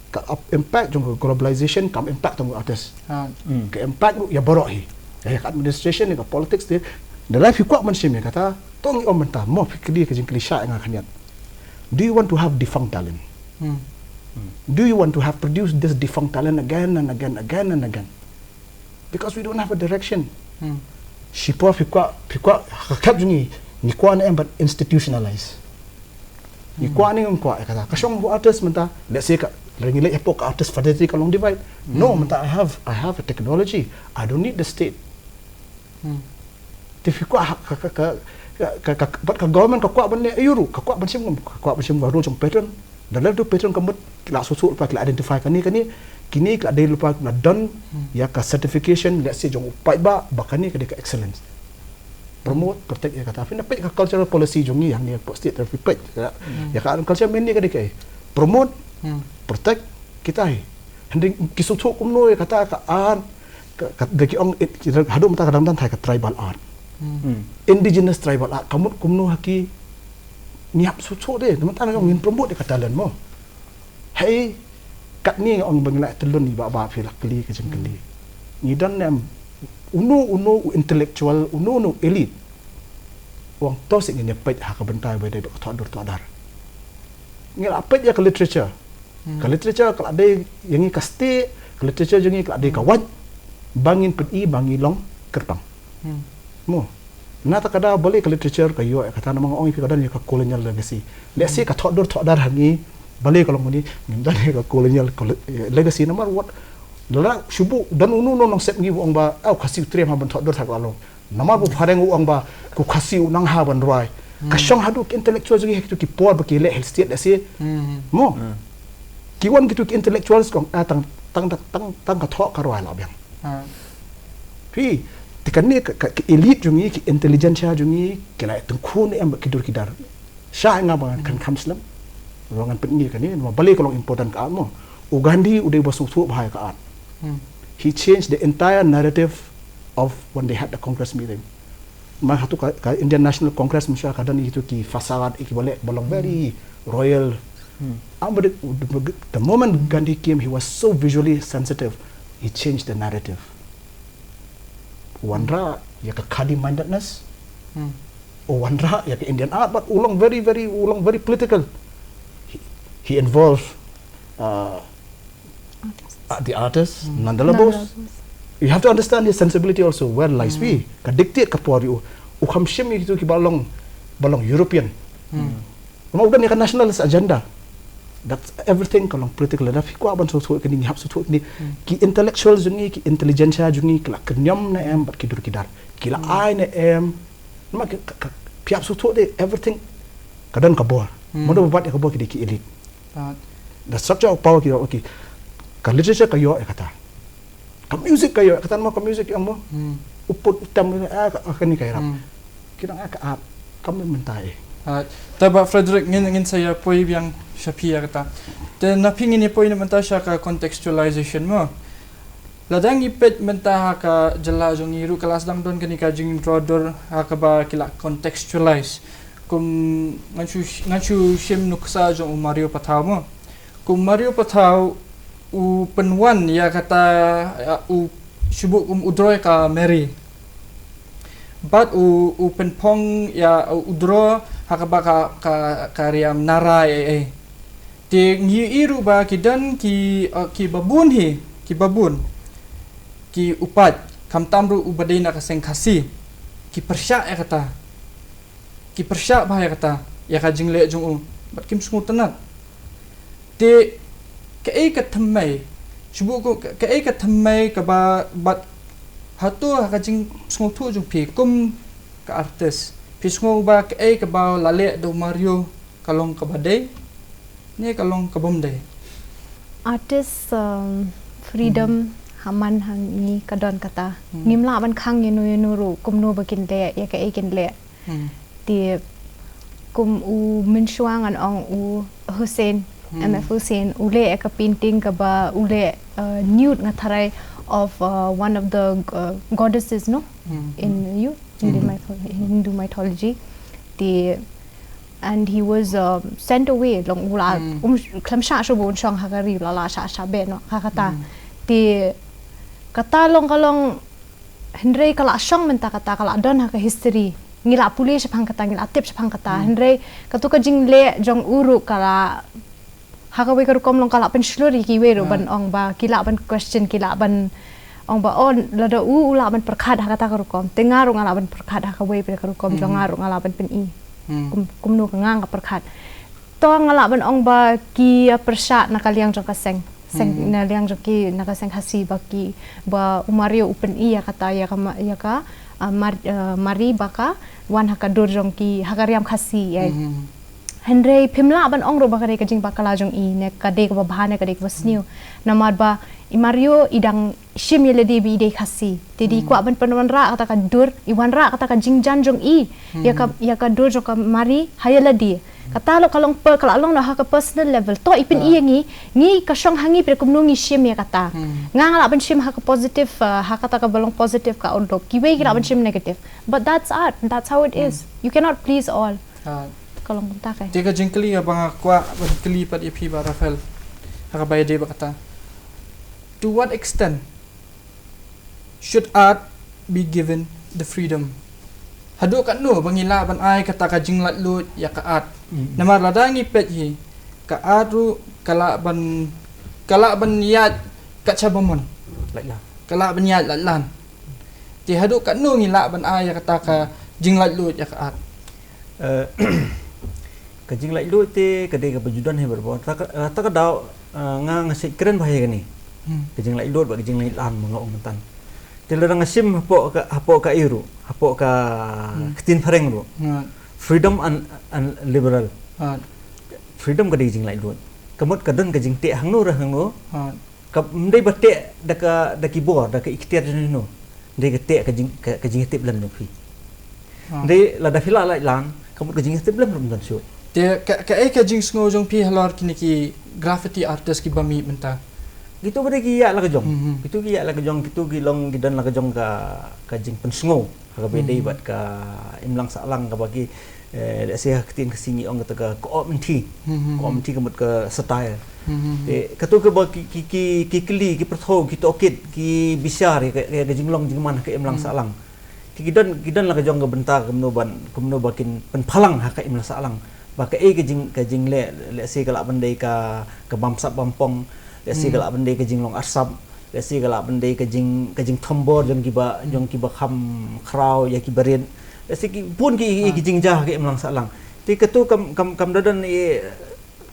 ka ap-, impact jong ka globalization kam impact tang artist. Ha. Hmm. Ka impact ruh ïa baroh hi. Ïa ka administration, ïa ka politics te. Lada phi kwah ban shim ïa kata, to ngi ong mynta, mo phi kylli ka jingkylli shah ïa nga khyndiat. Do you want to have defunct talent? Hmm. Do you want to have produced this defunct talent again and again, again and again? Because we don't have a direction. Hmm. Shipor phi kwah, phi kwah, ha ka khep jong ngi, ngi kwah ne em ban institutionalize. Ngi, hmm, kwah ne ngim kwah, eh, kata. Ka shong artist mynta, let's say ka, lada ngi leit hapoh ka artist fraternity ka long divide. No, hmm, mynta I have, I have a technology. I don't need the state. Hmm. Te phi kwah ha, ka, ka, ka, ka, ka, ka, bad ka government ka kwah ban leh aïu ruh, ka kwah ban shim, ka kwah ban shim ka rule jong patron. Lada leh tu patron ka mut, ki la shu shu, ki la identify kane, kane, kine ki la dei lypa, ki la don, hmm, ïa ka certification, let's say jong u paidbah, ba kane ka dei ka excellence. Promote, protect ïa kata. Phin da peit ka cultural policy jong ngi, hangne hapoh state, phi peit, ïa, hmm, ïa ka culture mynne ka dei kaei. Promote, hmm, protect, kita hi. Hynrei ki sngewthuh kumno ïa kata ka art, ka, ka, da ki ong, it, ki, haduh mynta ka dang don thai ka tribal art. Hmm. Hmm. Indigenous tribal art, ka mut kumno ha ki, ngi hap sngewthuh de, namar tang ngin promote ïa ka talent mo. Hei, katne nga ong ba ngi la tyllun i Bah, ba phi la kylli ka jingkylli. Hmm. Ngi don ne em, uno, uno u intellectual, uno, uno u elite. U ong to seh ngin ïa peit ha ka bynta ba dei ba ka thoh dur thoh dar. Ngi la peit ïa ka literature. Hmm. Ka literature ka la dei ïa ngi ka stieh, ka literature jong ngi ka la dei ka, hmm, wait. Ba ngin pyni ba ngi long kyrpang. Hmm. Mo. Na kata ka daw balei ka literature ka ïoh ïa kata, namar nga ong ïa phi ka don ïa ka colonial legacy. Let's say, hmm, ka thoh dur thoh dar ha ngi, balei ka long kumne, ngim don ïa ka colonial, colo-, eh, legacy namar wat. Lada shu buh don uno uno u nongsep ngi ba ong ba, oh, Khasi u triem ha ban thoh dur thoh dar, ka long. Namar ba phareng u ong ba, ko Khasi u nang ha ban rwai. Ka, hmm, shong haduh ki intellectual jong ngi ha kitu ki por ba ki leh Hill State, let's say. Hmm. Mo. Hmm. Ki wan kitu ki intellectuals ki ong, ah, tang, tang, tang, tang, tang ka thoh ka rwai la biang. Ah. Phi, te kane ka, ka, ka elite jong ngi, ki intelligentsia jong ngi, ki la tyngkhuh ne em bad ki dur ki dar. Shah ïa nga ba ngan, hmm, kham, kham slem. Ba ngan pyni kane, namar balei ka long important ka art mo. U Gandhi u dei ba sngewthuh bha ïa ka art. Hmm. He changed the entire narrative of when they had the Congress meeting. Mar hato ka, ka Indian National Congress mynshwa ka don ïa kitu ki facade, ïa kiba leh ba long very, hmm, royal. Hmm. Ah, but the, the, the moment Gandhi came, he was so visually sensitive. He changed the narrative. Wanrah ïa ka khadi mindedness. Hmm. U wanrah ïa ka Indian art, but u long very, very, u long very political. He, he involved, uh, uh, the artist, hmm, Nandalal Bose. Nandalal Bose. You have to understand his sensibility also, where lies, hmm, we. Ka dictate ka por ïa u. U kham shim ïa kitu kiba long, ba long European. Hmm. Namar u don ïa ka nationalist agenda. That's everything ka long political. Lada phi kwah ban sngewthuh kine, ngi hap sngewthuh kine. Hmm. Ki intellectual jong ngi, ki intelligentsia jong ngi, ki la kynñiom ne em bad ki dur ki dar. Ki la, hmm, ai ne em. Namar ka, ka, ka, phi hap sngewthuh de everything ka don ka bor. Hmm. Mano ba bat ïa ka bor ki dei ki elite. Ah. The structure of power ki, okay. Ka literature ka ïoh ïa kata. Ka music ka ïoh, kata namar ka music ïa mo. Hmm. U put u tem, ah, ka, ah, kane ka ïarap. Hmm. Ki dang, ah, ka art, kam mynta eh. Ah, te Bah Frederick ngin, ngin sa ïa poi biang sha phi ïa kata. Te na phi ngin ïa poi na mynta sha ka contextualization mo. Lada ngi peit mynta ha ka jylla jong ngi ruh ka la sdang don kane ka jingdro dur ha kaba ki la contextualize. Kum ngan shu, ngan shu shim nuksa jong u Mario Pathaw mo. Kum Mario Pathaw u pynwan ïa kata, ïa u shu buh kum u draw ïa ka Mary. Bad u, u pynphong ïa u draw ha kaba ka, ka, ka riam Nara eh, eh. Te ngi ïohi ruh ba ki don ki, eh, kiba bun hi, kiba bun. Ki u paid, khamtam ruh uba dei na ka seng Khasi. Ki pyrshah ïa kata. Ki pyrshah bha ïa kata, ïa ka jingleh jong u, bad kim sngewtynnat. Te kaei ka thymmei, shu buh ko, ka, kaei ka thymmei kaba, bad hato ha ka jingsngewthuh jong phi kum ka artist, Phi sngew ba kaei kaba la leh da u Mario ka long kaba dei ne ka long ka bym dei? Artist, um, freedom ha man ha ngi ka don kata. Hmm. Ngim lah ban khang ïano ïano ruh kumno ba kin leh ïa kaei kin leh. Hmm. Te kum u mynshuwa ngan ong u Hussein, Hmm. M F Hussein, u leh ïa ka painting kaba u leh, uh, nude nga tharai of, uh, one of the, uh, goddesses, no? Hmm. In you, Hindu Hmm. mytho-, Hindu mythology. Te, and he was, um, sent away, long u la, Hmm. um, khlem shah shuh ba un shong ha ka ri, la la shah shah beh noh ha kata. Hmm. Te, kata long ka long, hynrei ka la shong mynta kata, ka la don ha ka history. Ngi la pule shaphang kata, ngi la tip shaphang kata. Hmm. Hynrei, katu ka jingleh jong u ruh ka la, ha kawei ka rukom long ka la pynshlur ïa kiwei ruh Hmm. ban ong ba, ki lah ban question, ki lah ban ong ba, oh, lada u, u lah ban pyrkhat ha kata ka rukom. Te nga ruh nga lah ban pyrkhat ha kawei pat ka rukom, jong Hmm. nga ruh nga lah ban pyni. Hmm. Kum, kumno ka nga nga pyrkhat. To nga lah ban ong ba ki ïa pyrshah na ka liang jong ka seng. Seng Hmm. na liang jong ki, na ka seng Khasi ba ki, ba u Mario u pyni ïa kata, ïa ka ma-, ïa ka, ah, mar-, ah, mari ba ka wan ha ka dur jong ki, ha ka riam Khasi, eh. Hmm. Hynrei phim lah ban ong ruh ba ka dei ka jingbakla jong i, ne ka dei kaba bha, ne ka dei kaba sniew. Hmm. Namar ba i Mario i dang shim ïa lade ba i dei Khasi. Te dei Hmm. kwah ban pynwanrah kata ka dur, i wanrah kata ka jingjan jong i. Ïa ka, Hmm. ïa ka dur jong ka mari, ha ïa lade. Kata lo ka long per-, ka la long noh ha ka personal level. To i pyni Hmm. ïa ngi, ngi ka shong ha ngi pat kumno ngi shim ïa kata. Hmm. Nga nga lah ban shim ha ka positive, uh, ha kata kaba long positive ka outlook. Kiwei ki lah ban Hmm. shim negative. But that's art, that's how it Hmm. is. You cannot please all. Ah. Ka long kumta kai. Te ka jingkylli ba nga kwah ban kylli pat ïa phi Bah Raphael. Ha kaba ïadei bad kata. To what extent should art be given the freedom? Haduh katno ba ngi lah ban ai kata ka jinglaitluid ïa ka art? Mm. Namar lada ngi peit hi, ka art ruh ka lah ban, ka lah ban ïaid kat shaba mon. Laitlang. Ka lah ban ïaid laitlang. Te haduh katno ngi lah ban ai ïa kata ka jinglaitluid ïa ka art? Eh, ka jinglaitluid te ka dei kaba ju don hi barabor. Ta ka, ta ka daw, eh, nga nga shu kren bha ïa kane. Hmm. Ka jinglaitluid bad ka jinglaitlang ba nga ong mynta. Te lada nga shim hapoh ka, hapoh ka ei ruh, hapoh ka Hmm. ktien phareng ruh. Right. Freedom and, and liberal. Right. Freedom ka dei ka jinglaitluid. Ka mut ka don ka jingteh hangno re hangno. Right. Ka, ym dei ba teh da ka, da ki bor, da ka iktiar jong no. Dei ka teh ka jing, ka, ka jingïatiplem jong phi. Ah. Dei lada phi lah laitlang, ka mut ka jingïatiplem ruh ym don shuh. Te ka, kaei ka jingsngew jong phi halor kine ki graffiti artist kiba mih mynta? Kitu ba dei ki ïaid la ka jong. Mhm. Kitu ki ïaid la ka jong, kitu ki long ki don la ka jong ka, ka jingpynsngew. Ha kaba ïadei Hmm. bad ka imlang sahlang kaba ki, eh, let's say ha ka ktien Khasi ngi ong kata ka, ka ong mynthi. Hmm, hmm, Ka ong hmm. mynthi ka mut ka satire. Hmm, hmm, hmm. Te, kato kaba ki, ki, ki, ki kylli, ki pyrthuh, ki tohkit, ki bishar, ïa ka, ïa ka jinglong jingman ha ka imlang Hmm. sahlang. Te ki don, ki don la ka jong ka bynta kumno ban, kumno ba kin pynphalang ha ka imlang sahlang. Ba kaei ka jing, ka jingleh, let's say ka lah ban dei ka, ka bamsap bampong, let's say Hmm. ka lah ban dei ka jinglong arsap, let's say ka lah ban dei ka jing, ka jingthombor jong kiba, jong kiba kham khraw ïa kiba rit. Let's say ki bun ki, ki, ki Ah. jingjia ha ka imlang sahlang. Te kato kam, kam, kam da don i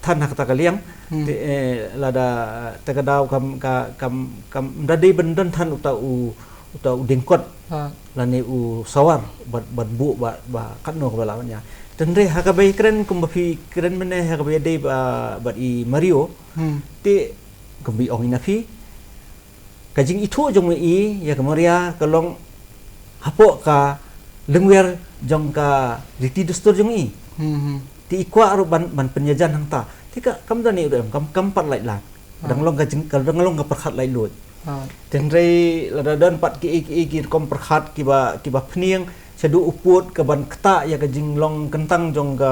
than ha kata ka liang. Hmm. Te, eh, lada te ka daw kam, ka, kam, kam da dei ban don than uta u, uta u dengkot. Ah. Lane u sawar, bad, bad buh, bad, bad katno kaba lah ban ïa. Te hynrei ha kaba ïakren kumba phi kren mynne ha kaba ïadei ba, bad i Mario. Hmm. Te kumba i ong ïa phi. Ka jingithuh jong i, ïa ka Maria, ka long hapoh ka lyngwiar jong ka riti dustur jong i. Hmm, hmm. Te i kwah ruh ban, ban pynïajan hangta. Te ka, kam da ni ruh em, kam, kam pat laitlang. Ah. Dang long ka jing, ka dang long ka pyrkhat laitluid. Ah. Te hynrei lada don pat ki, ki, ki rukom pyrkhat kiba, kiba pynïeng, shaduh u pud ka ban ktah ïa ka jinglong kyntang jong ka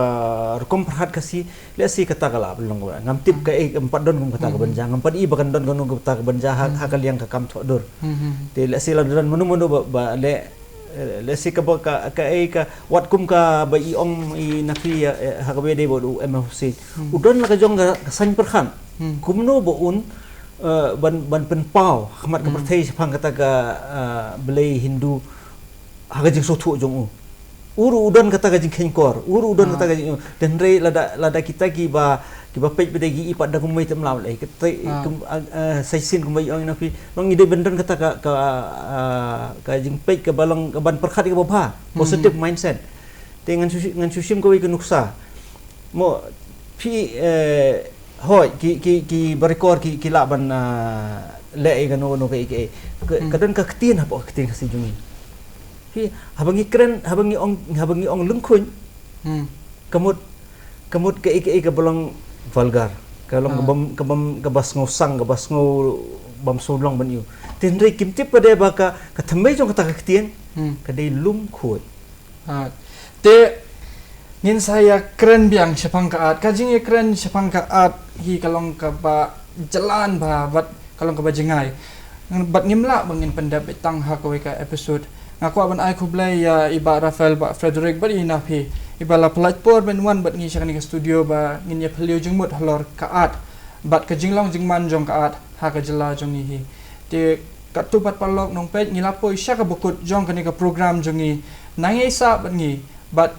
rukom pyrkhat Khasi, let's say kata ka lah ban long ka. Ngam tip Hmm. kaei, ngam pat don kum kata ka Hmm. ban jia, ngam pat i ba kan don kano kata ka ban jia ha, Hmm. ha ka liang ka kam thoh dur. Hmm, hmm. Te let's say lada don mano mano ba, ba leh, eh, let's say kaba ka, kaei ka, wat kum kaba i ong i na phi, eh, ha kaba ïadei bad u M F Hussein. Hmm. U don la ka jong ka, ka saiñ pyrkhat. Hmm. Kumno ba un, eh, ban, ban pynpaw, ha khmat ka Hmm. pyrthei shaphang kata ka, eh, blei Hindu, ha ka jingsngewthuh jong u. U ruh u don kata ka jingkheiñkor, u ruh u don Ah. kata ka jing, te hynrei lada, lada kita kiba, kiba peit ba dei ki i pat da kumwei te ym lah leh, kita Ah. kum, ah, ah, sa shisien kumba i ong ïa na phi, long i dei ban don kata ka, ka, ah, ka jingpeit kaba long, ka ban pyrkhat kaba bha, Hmm. positive mindset. Te ngan shu ngan shu shim kawei ka nuksa. Mo phi, eh, hoi ki ki ki barekor ki ki lah ban, ah, leh ïa kano kano kaei kaei. Ka, Hmm. ka don ka ktien hapoh ka ktien Khasi jong ngi. Phi, haba ngi kren, haba ngi ong, haba ngi ong lyngkhuid, Hmm. ka mut, ka mut kaei kaei kaba long vulgar, ka long Ah. kabym kabym kaba sngewsang, kaba sngew bym sngewlong ban ïoh. Te hynrei kim tip pat de ba ka, ka thymmei jong kata ka ktien Hmm. ka dei lum khuid. Ah. Te ngin sa ïa kren biang shaphang ka at. Ka jingïakren shaphang ka at hi ka long kaba jlan bha bad ka long kaba jngai. Bad ngim lah ba ngin pyndep beit tang ha kawei ka episode. Nga kwah ban ai khublei ïa i Bah Raphael, Bah Frederick bad ïa i na phi, iba la pyllait por ban wan bad ngi sha kane ka studio ba ngin ïa phylliew jingmut halor ka at bad ka jinglong jingman jong ka at ha ka jylla jong ngi hi. Te katto pat paralok nongpeit, ngi la poi sha kaba kut jong kane ka program jong ngi. Nang ïai sah bad ngi bad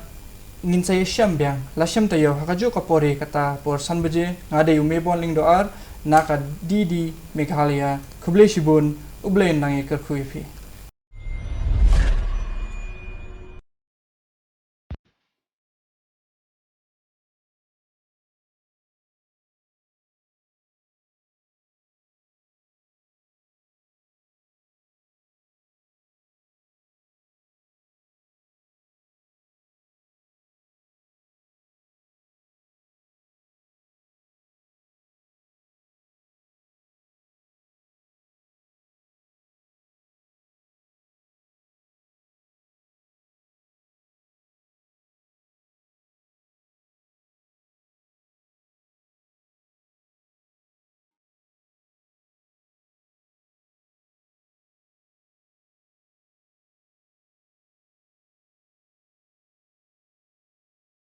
ngin sa ïashem biang la shem taïew ha kajuh ka por hi, kata por san baje. Nga dei u Mebon Lyngdoh Ar na ka D D Meghalaya. Khublei shibun, U Blei un nang ïakyrkhu ïa phi.